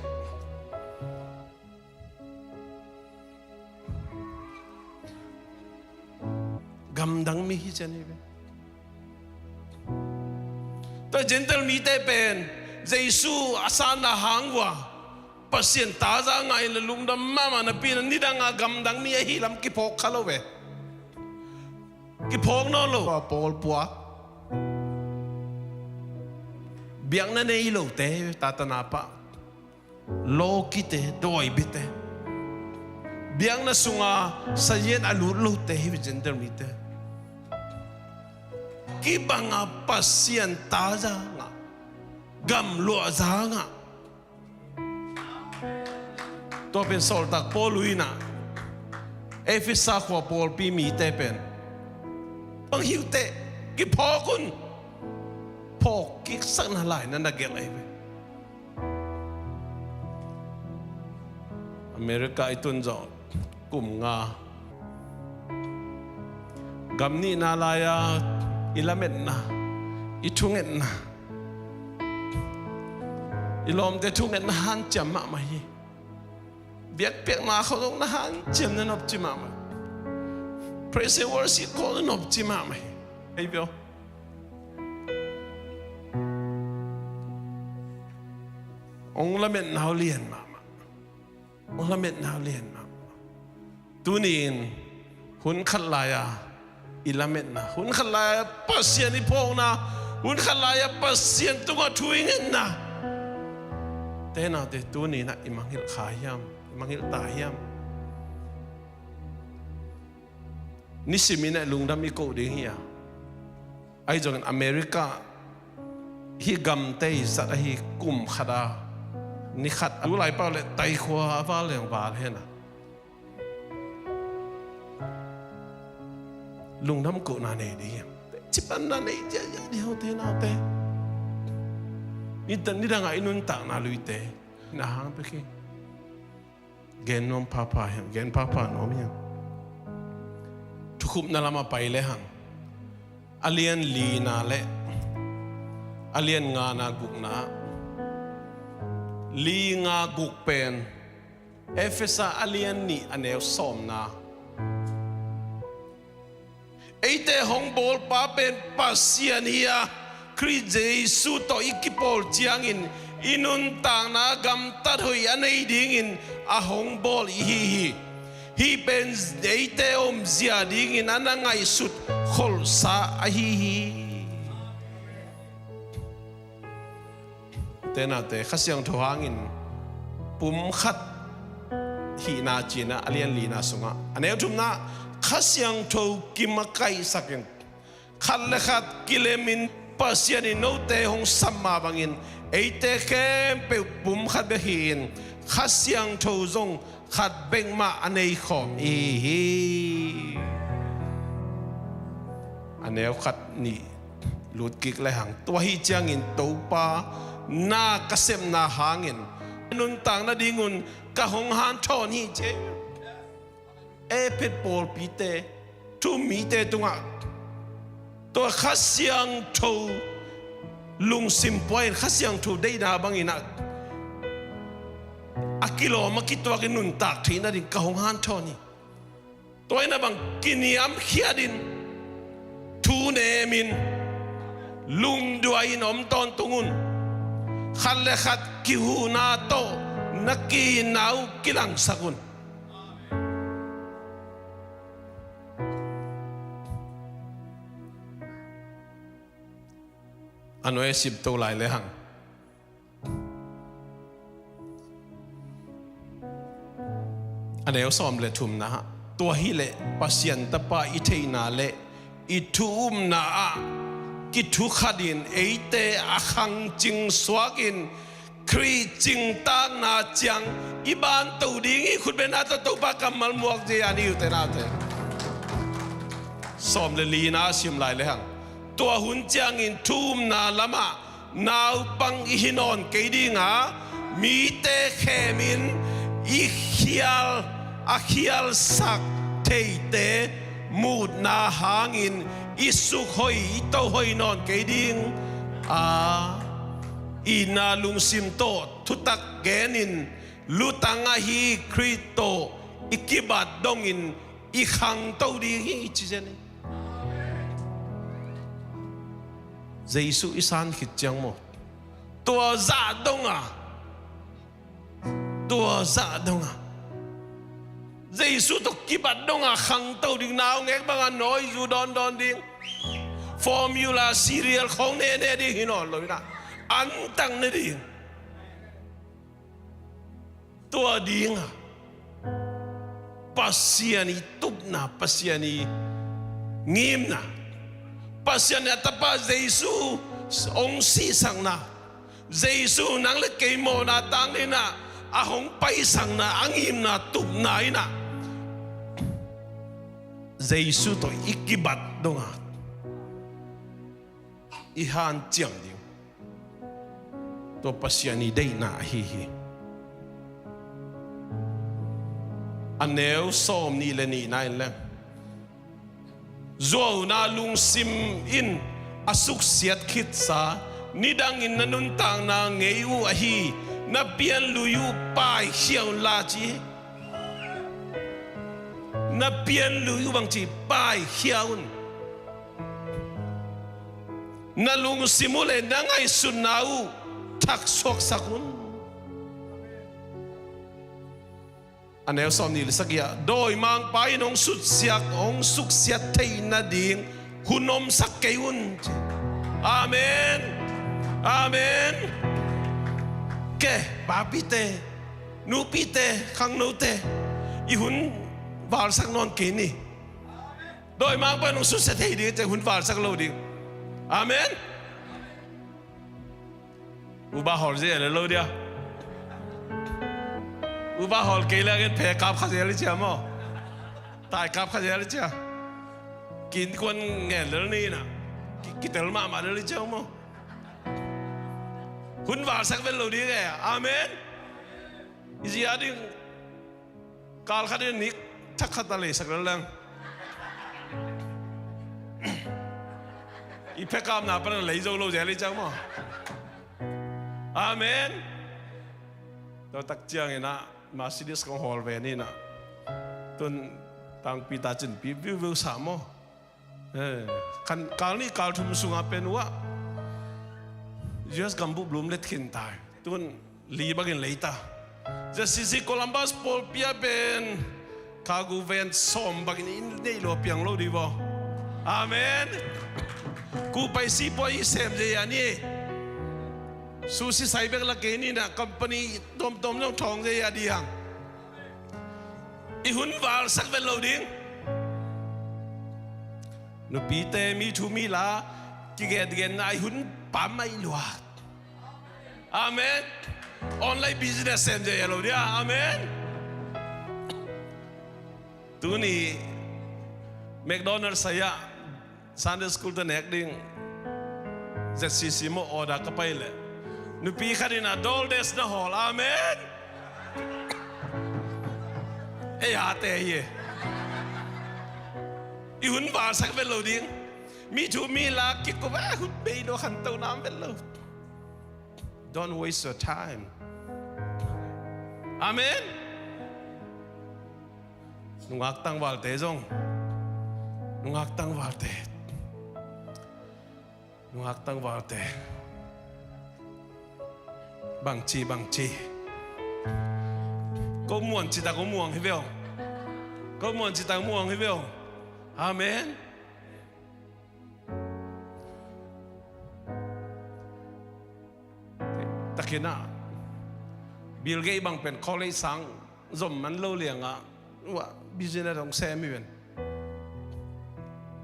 gamdang mi hi cian hi ve. Tua Gentile mite pen Jesu a sanna hang uh a, Pasian taza ngah in a lungdam mahmah napi in a, nidanga gamdang mi ahi lam kiphawk kha lo ve. Kiphawk nawn lo. Pawl puak, biakna nei lote, tatana pah, lawkite, dawi biate, biakna sunga sayen a lut lote hi ve, Gentile mite. Kibanga Pasian taza ngah, gamluah za ngah. Tua pen sawltak Paul uh in a, Efesa khua pawlpi mite pen, bang hi uh teh, kiphawk un. Phawk kik sakna lai na na gelh ahi ve. America i tun zawh kum nga, gam nihna lai-a i lametna, i thungetna, i lawmte thungetna hanciam mahmah hi. Biakpiakna khawng zong na hanciam, na nopci mahmah. Praise and worship khawng na nopci mahmah hi. Ei bia, hong lametna uh lian mahmah. Hong lametna uh lian mahmah. Tuni-in hun khat lai-a i lametna, hun khat lai-a Pasian i phawkna, hun khat lai-a Pasian tungah thu i ngetna, te naute, tuni-in ah i mangngilh kha hiam? I mangngilh ta hiam? Nisimin ah lungdam i koh ding hi a. Ahi zongin America hih gamte i zat ahi, kum khata ni khat a, tu laipau le taikhua a val leng val hen a, lungdam kohna nei ding hiam? Cipanna nei ziahziah ding, haute naute. Nidang, nidangah i nuntakna luite na hang pek hi. Gen nuam phapha hiam? Gen phapha nuam hiam? Thukhupna lamah pai le hang, a lian lina le a lian ngana gukna, li nga guk pen Efesa a lian nih a neu sawmna. Eite hong bawlpa pen Pasian hi a, Khrih Jesu tawh i kipawl ciangin i nuntakna gamtat hoih a nei dingin a hong bawl i hi hi. Hih pen eite omzia dingin a na ngaihsut kholhsa ahi hi. Tenate Kha Siangtho hangin pumkhat hihna cina a lian lina sungah a neu thumna Kha Siangtho kimakaihsakin khat le khat kilemin Pasian in note hong sam mah bangin eite khempeuh pumkhat bek hi-in Kha Siangtho zong khat bek mah a nei khawm i hi hi. A neu khat nih lutkik le hang tua hi ciangin Topa na ka sepna hangin nuntak nadingun ka hong hanthawn hi ci. Efesa pawlpite thu mite tungah tua Kha Siangtho lungsim pua in Kha Siangtho deihna bangin ah a kilawm a kituakin nuntak theih nading ka hong hanthawn hi. Tua in a bang kiniamkhiatin thu nemin lungduahin om tawntung un. Khat le khat kihuhna tawh na kihinna uh kilangsak un. A nuai a simto lai le hang a neu sawm le thumna tua hileh Pasian Tapa i theihna le i thu-umna ah kithukhatin eite a khangcing suakin Khrih cingtakna ciang i banto ding i khutbetna tawh Topa kammal muak zia ni ute naute. Sawm le lina a sim lai le hang tua hun ciangin thu-umna lamah naupang i hi nawn kei dinga mite khemin i khial a khialsak theite muhna hangin i sukhoih i tohoih nawn kei ding a itna lungsim tawh thutak genin lutang ahi Khrih tawh i kibat dongin i khangto ding hi i ci zen hi. Jesu i san khit ciang maw tua zah donga tua zah donga Jesu tawh kibat donga khangto ding naungek banga nawi zu dawndawn ding formula cereal khawng nene ding hi nawn lo inah antang ne ding. Tua dinga Pasian i tupna Pasian i ngimna Pasian i a tapa Jesu hong sihsakna Jesu nang le kei mawhna tang le inah a hong paisakna a ngimna tupna inah Jesu tawh i kibat donga i hanciam ding tua Pasian i deihna ahi hi. A neu sawm nih le nihna in leng zuauna lungsim in a suksiat khitsa nidangin na nuntakna ngei uh ahi na pianlui uh paikhia un la ci hi. Na pianlui uh bangci paikhia un. Na lungsim uh le na ngaihsutna uh thaksuaksak un. A neu sawm nih le sagih ah dawimangpa in hong suksiat hong suksiat theih nading hun omsak kei un. Amen. Amen. Ke papite nupite khangnote i hun valsak nawn kei ni. Dawimangpa in hong susia thei ding ciang hun valsak lo ding. Amen. Uba hawl zia le lo dia. Uba hawl kei le gen phe kap kha zia le cia maw. Tai kap kha zia le cia. Kin kuan ngen le ni na. Kitel mahmah le cia maw. Hun valsak vel lo ding e. Amen. I zia ding kal khat in nik thak khat a leisak lel leng i phekamna pan a lei zo lo zel i cang maw? Amen. Tua tak ciangin ah Mercedes kong hawl ve ni na tun tangpi ta cin pi viu viu sa maw? Eh, khan kal nih kal thum sungah pen uh ah U S gambup lum let khin ta hi. Tun li bangin lei ta. ZCC Columbus pawlpi ah pen cargo van sawm bangin i neih lo piang lo ding vaw. Amen. Kupai sipuai i sem zia ni. Sushi sai bek la kei ni na, company tomtom zong thawng zia ding. I hun valsak vet lo ding. Nupite mi thu mi la kigetgenna i hun pam mah i luat. Amen. Online business sem zia lo ding. Amen. Tuni McDonald's saya Sunday school te nek ding ZCC maw order ka pai leh nupi khat in a DoorDash na hawl. Amen. Ei a te hi e. I hun valsak vet lo ding. Mi thu mi la kikup a hun bei lo khanto nam vet lo. Don't waste your time. Amen. Nungak tangvalte zong. Nungak tangvalte. Nungak tangvalte. Bangci, bangci. Ko muan citak ko muang hi veu. Ko muan citak muang hi veu. Amen. Takin ah Bill Gates bang pen college sang zom man lo liangah business hong sem hi ven.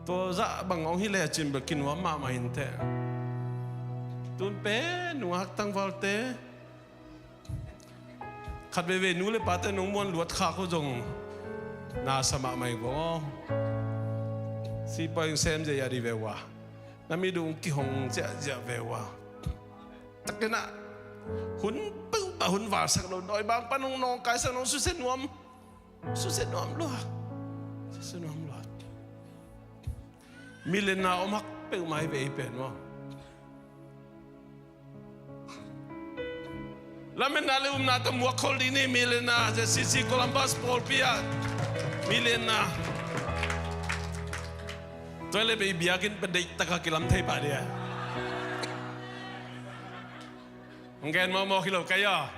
Tua zah bang hong hi lecin bel kinuam mahmah hinte. Tun pen nungak tangvalte khat veivei nu le pate nong muan luat khak uh zong na sa mahmah hi bang aw. Sipai hong sem zia ding ve uh a, na midung kihong ziahziah ve uh a. Takin ah hun peuhmah hun valsak lo, nawibang pan hong nawngkaisak nong susia nuam. Susia nuam lua. Susia nuam lua. Millionaire om hak peuhmah hi ve i pen maw. Lametna le upna tawh muak khol ding ni, millionaire, ZCC Columbus pawlpi ah. Millionaire. Tua le bei biakinn pen deihtak a kilam thei pah dia. Hong gen mawkmawk hi lo kei aw.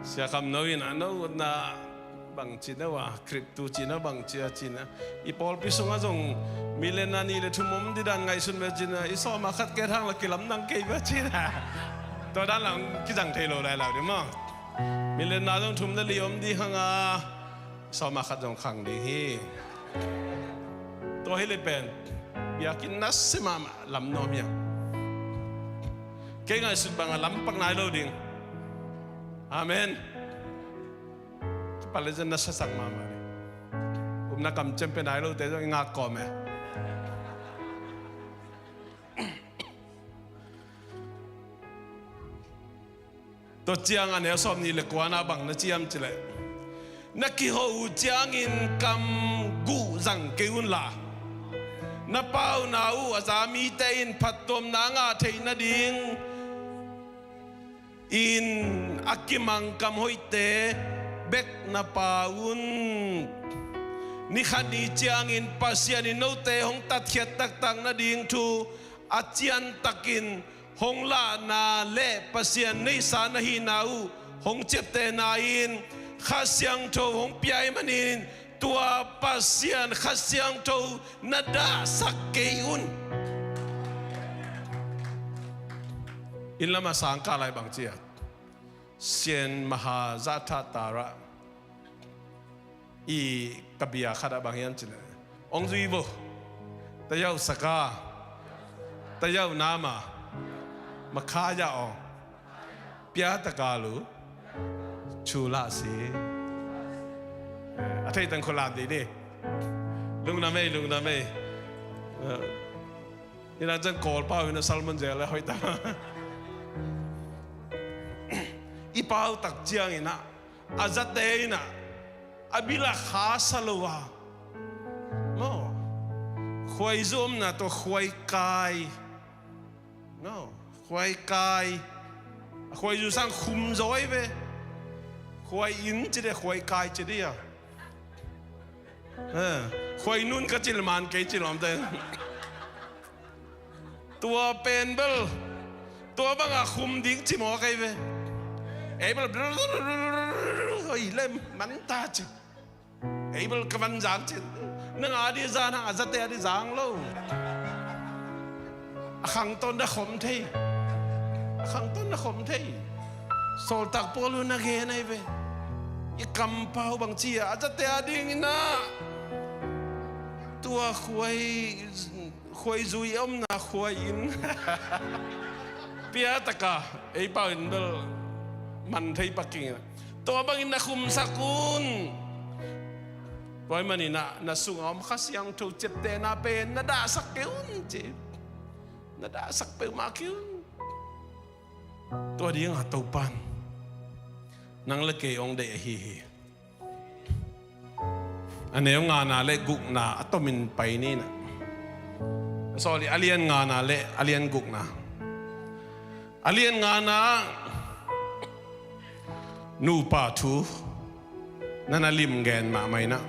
Sia Kham No in a no na bangci na uh a, crypto ci na bangci a ci na. I pawlpi sungah zong millionaire nih le thum om ding dan ngaihsun ve ci na. I sawm a khat ket hang la kilam nang kei ve ci na. Tua dan la hong kizang thei lo lai lau ding maw. Millionaire zong thum le li om ding hang a, sawm a khat zong khang ding hi. Tua hi le pen biakinn nasia mahmah lam nuam hi a. Kei ngaihsut bangah lampak nai lo ding. Amen. Kipat le zan na sasak mahmah ding. Upna kamciam pia nai lote zong i ngak kawm e. Tua ciang a neu sawm nih le kuana bang na ciam cileh, na kiho uh ciangin kam guh zang kei unla, na pauna uh a za mite in phattuamna ngah theih nading in a kimangkam hoihte bek na pau un. Ni khat ni ciangin Pasian in note hong tatkhiat taktak nading thu a ciantakin hong lahna le Pasian neihsa na hihna uh hong ciaptehna in Kha Siangtho hong pia ahih manin tua Pasian Kha Siangtho na dahsak kei un. Inn lamah sangkah lai bang ci a, Sian Maha Zatha Tara i ka bia khat ah bang hiam cileh, ong zui vo. Tayau saka, tayau nama, makhaya ong, pia takalu, chula si. A thei tang khulam dih ni. Lungna mei, lungna mei. Ina zan Kawl pau ina Salmon zel le hoih ta. I pau tak ciang ina a zate ina a bila kha sa lo a. Maw, khuaizu omna tua khuaikai. Maw, khuaikai. A khuaizu sang khum zawi ve. Khuai inn ci de, khuaikai ci de a. Khuai nun ka cil man kei ci lawmte. Tua pen bel tua banga khum ding ci mawk ei ve. Ei bel oi lem man ta ci. Ei bel ka van zang ci. Nang a di zang hang a zate a di zang lo. A khangton na khom thei. A khangton na khom thei. Sawltak Paul un na gen ei ve. I kampau bang ci a a zate a ding ina. Tua khuai khuai zui omna khuai in. Piataka ei pau in bel man thei paking ina. Tua bangin na khumsak un. Tua ahih manin na sunga om Kha Siangtho ciaptehna pen na dahsak kei un ci. Na dahsak peuhmah kei un. Tua dinga Topan nang le kei hong deih ahi hi. A neu ngana le gukna a tomin pai ni na. Sorry, a lian ngana le a lian gukna. A lian ngana nupa thu na na lim gen mahmah ina.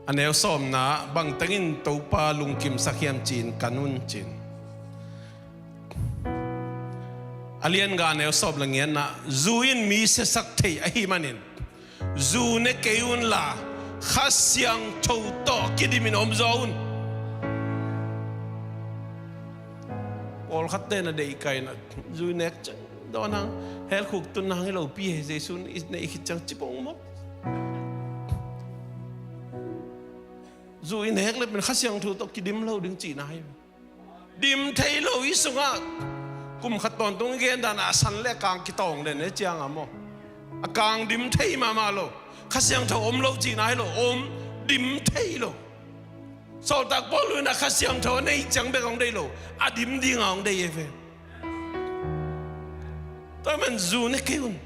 A neu sawmna bang tengin Topa lungkimsak hiam ci-in kan un ci-in. A lian nga a neu sawm le giatna zu in mi siasak thei ahih manin zu ne kei unla Kha Siangtho tawh kidimin om zaw un. Pawlkhatte na deih kaina zu nek ciang dawn hang, hell khuk tun hang hi lopi hi, Jesu in i neih khit ciang ci pong maw? Zu i nek le pen Kha Siangtho tawh kidim lo ding cihna hi. Dim thei lo i sungah kum khat tawntung i gen dan a san le a kang kitawng den e cianga maw? A kang dim thei mahmah lo. Kha Siangtho om lo cihna hi lo, om dim thei lo. Sawltak Paul in a Kha Siangtho a neih ciang bek hong deih lo, a dim dinga hong deih e ve. Tua man zu ne kei un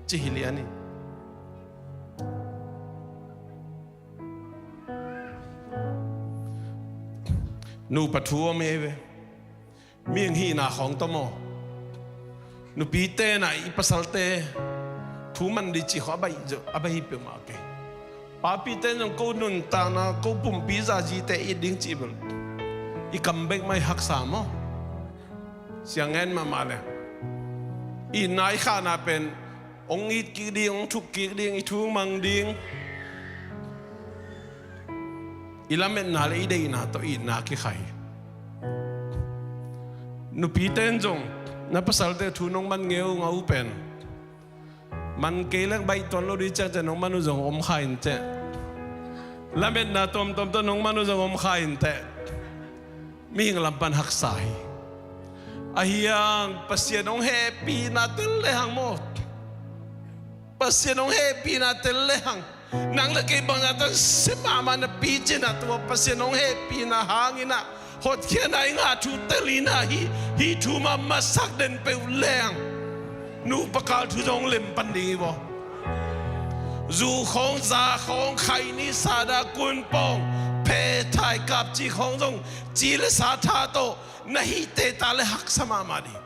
ci hi lian hi. Nupa thu om hi ve. Mihing hihna khawng tawh maw? Nupite na i pasalte thu man dih cih khawng a baih zo, a baih hi peuhmah kei. Papite zong ko nuntakna, ko pumpi zazite it ding cih bel i kam bek mah i haksa maw? Siang ngen mahmah le itna i khahna pen hong it kik ding, hong thuk kik ding, i thu mang ding. I lametna le i deihna tawh itna kikhai. Nupite in zong na pasalte thu nong man ngeu ngau pen man kei leng baih tuan lo dih ciang ciang nong man uh zong om kha in teh. Lametna tuamtuam tawh nong man uh zong om kha in teh. Mihing lam pan haksa hi. Ahi hang Pasian hong hehpihna tel le hang maw? Pasian hong hehpihna tel le hang nang le kei bangzah tan sia mahmah na picin ah tua Pasian hong hehpihna hangin ah hotkhiatna i ngah thu tel in ah hih, hih thu mah masak den peuh le hang nupa kal thu zong lem pan ding hi vaw. Zu khawng, za khawng, khaini, sada, kunpawng, phe, thaikap cih khawng zong ci le sa tha tawh na hih teta le haksa mahmah ding.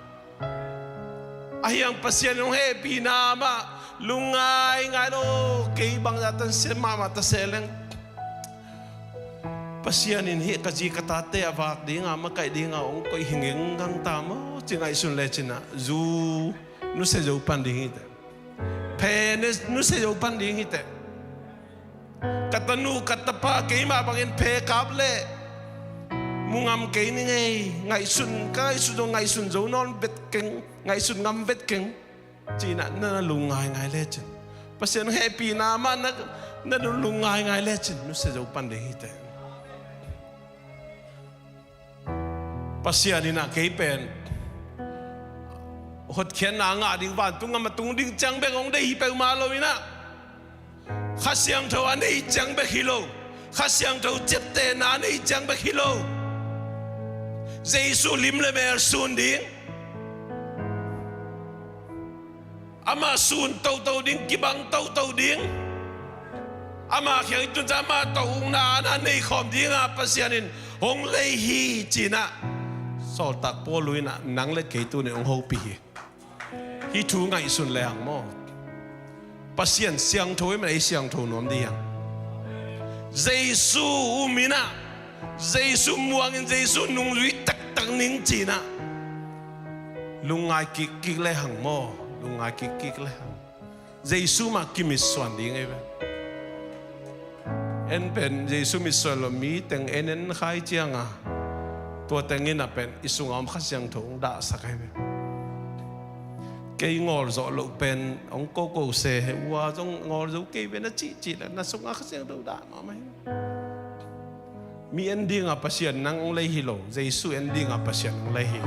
Ahi hang Pasian hong hehpihna mah lungngai ngai lo, kei bangzah tan sia mahmah ta se leng Pasian in hih ka zi ka tate a vak dinga makaih dinga hong koih hi ngenggang ta maw ci ngaihsun lecin ah zu nusia zo pan ding hi teh. Phe ne nusia zo pan ding hi teh. Ka tanu ka tapa keimah bangin phe kap leh mu ngam kei ning ei, ngaihsun ka ngaihsun zong ngaihsun zo nawn vet keng, ngaihsun ngam vet keng. Ci-in ah na, na lungngai ngai lecin Pasian hehpihna mah na, na lungngai ngai lecin nusia zo pan ding hi teh. Pasian in ah kei pen hotkhiatna ngah ding, vantung gam a tung ding ciang bek hong deih hi peuhmah lo in ah Kha Siangtho a neih ciang bek hi lo. Kha Siangtho ciaptehna a neih ciang bek hi lo. Jesu lim le mel sun ding, amah sun toto ding, kibang toto ding, amah kiang i tun ciang amah tawh ukna a na neih khawm dinga Pasian in hong lei hi ci-in ah Sawltak Paul in ah nang le kei tuni hong hopih hi. Hih thu ngaihsun le hang maw? Pasian siangtho ahih manin ei siangtho nuam ding hi hang. Jesu um in ah, Jesu muang in, Jesu nungzui taktak ning ci-in ah, lungngai kikkik le hang maw, lungngai kikkik le hang. Jesu mah kimitsuan ding ei ve. En pen Jesu mitsuan lo, mi teng en en kha i ciang a, tua teng in ah pen i sungah om Kha Siangtho hong dahsak ei ve. Kei ngawlzawh loh pen hong koko se, he ua zong ngawlzo kei ve na cihcih le na sungah Kha Siangtho dah mahmah hi. Mi en ding a Pasian nang hong lei hi lo, Jesu en ding a Pasian hong lei hi.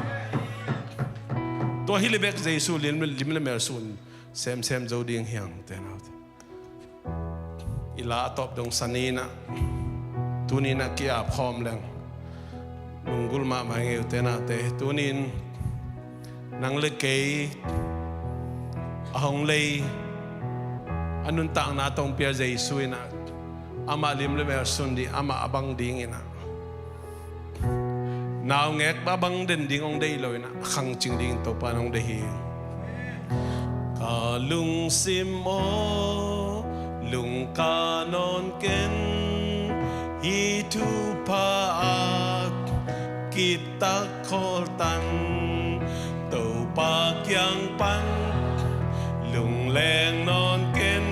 Tua hi le bek Jesu lim, lim le mel sun semsem zo ding hi hang, te naute. I la a tawp dong sa ni in ah, tuni in ah ki-ap khawm leng lunggulh mahmah hi ing ei, u te nau te. Tuni in nang le kei a hong lei, a nuntakna tawh hong pial Jesu in ah, amah lim le mel sun ding, amah a bang ding in ah, naungek a bang den ding hong deih lo in ah, a khangcing dingin Topa in hong deih hi. Ka lungsim aw, lungka nawn ken, hih thupha ah kiptak khawl tan. Topa kiang pan lungleng nawn ken,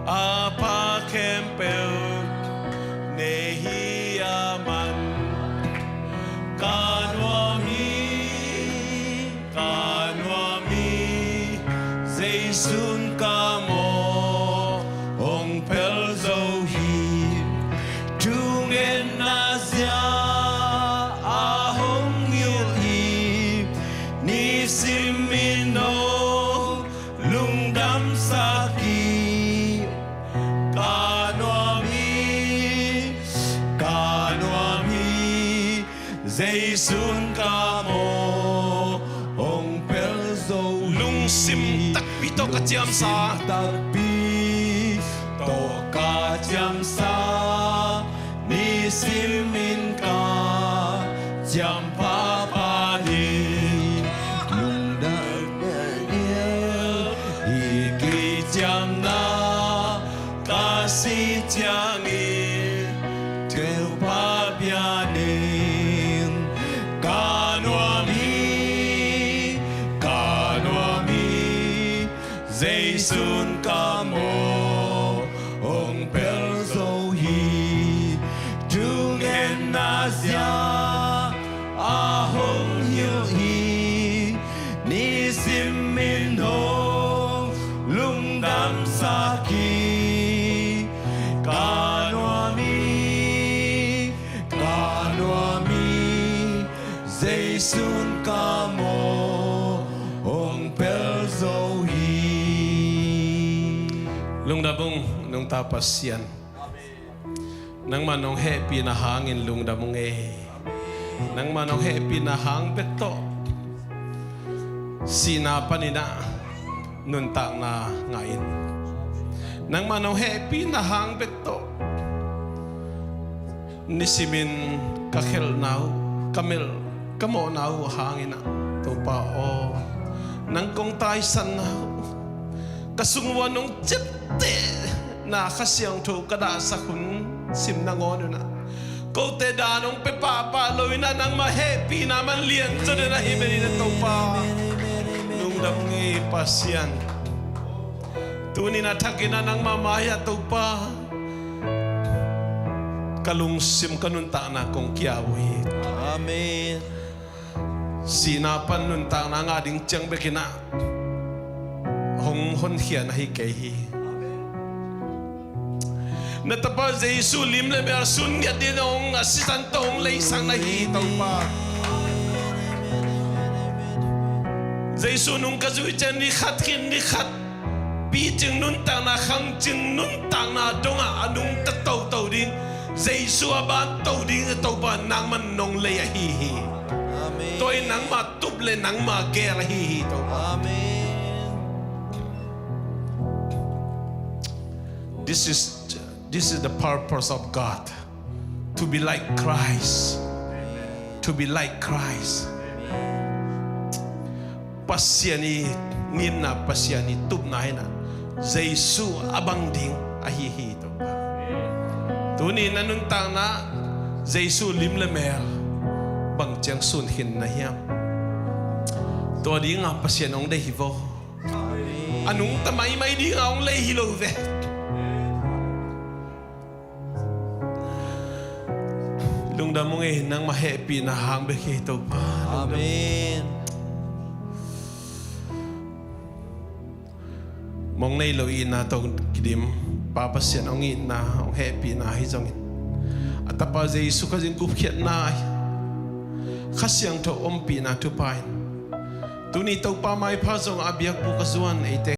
a pha khempeuh nei hi a man. Ka nuam hi, ka nuam hi, Jesu'n ka maw hong pel zo hi. Thungetna zia a hong hilh hi, nisim in hong lungdamsak hi. Ka nuam hi, ka nuam hi, Jesu'n ka maw hong pel zo hi. Lungsim takpi tawh ka ciamsa, lungsim takpi tawh ka ciamsa, nisim in ka ciampha pha hi. Lungdam hi, i kiciamna ka sih ciangin Topa pian ing. Ka nuam hi, ka nuam hi, Jesu'n ka maw hong pel zo hi. Thungetna zia a hong hilh hi, nisim in hong lungdamsak hi. Ka nuam hi, ka nuam hi, Jesu'n ka maw hong pel zo hi. Lungdam ung, nungta Pasian. Nangmah nong hehpihna hangin lungdam ung ei. Nangmah nong hehpihna hang bek tawh sihna panin ah nuntakna ngah in. Nangmah nong hehpihna hang bek tawh nisimin ka khelhna uh, ka melh, ka mawhna uh hangin ah, Topa aw, nang kong taisanna uh, ka sung uah nong ciaptehna Kha Siangtho ka dahsak hun sim nangawn un ah, kote dan hong pia pahpah lo in ah, nangmah hehpihna man lianzaw den ahi manin ah, Topa, lungdam ung ei Pasian. Tuni-in a thakin ah nangmah mai-ah, Topa, ka lungsim, ka nuntakna kong kia uh hi. Amen. Sihna pan nuntakna ngah ding ciang bekin ah hong honkhia na hi kei hi. Na Tapa Jesu lim le mel sun ngiat dingin hong, a sisan tawh hong leisak na hi, Topa. Jesu nung ka zuih ciang ni khat khit ni khat picing nuntakna, khangcing nuntakna dongah a nungta toto ding, Jesu a ban to ding, Topa, nangman nong lei ahi hi. Amen. Tua in nangma tup le nangma gel ahi hi, Topa. Amen. This is, this is the purpose of God. To be like Christ. To be like Christ. Pasian i ngimna, Pasian i tupna hi-in ah, Jesu a bang ding ahi hi, Topa. Tuni na nuntakna Jesu lim le mel bang ciang sun khin na hiam? Tua dinga Pasian hong deih hi vaw. A nungta maimai dinga hong lei hi lo ve. Lungdam ung ei, nangmah hehpihna hang bek hi, Topa. Amen. Mong nei lo itna tawh kidim, Pa Pasian hong itna, hong hehpihna hi zongin, a Tapa Jesu Khazih gupkhiatna, Kha Siangtho ompihna thupha in, tuni Topa maipha zong a biakbuk a zuan eite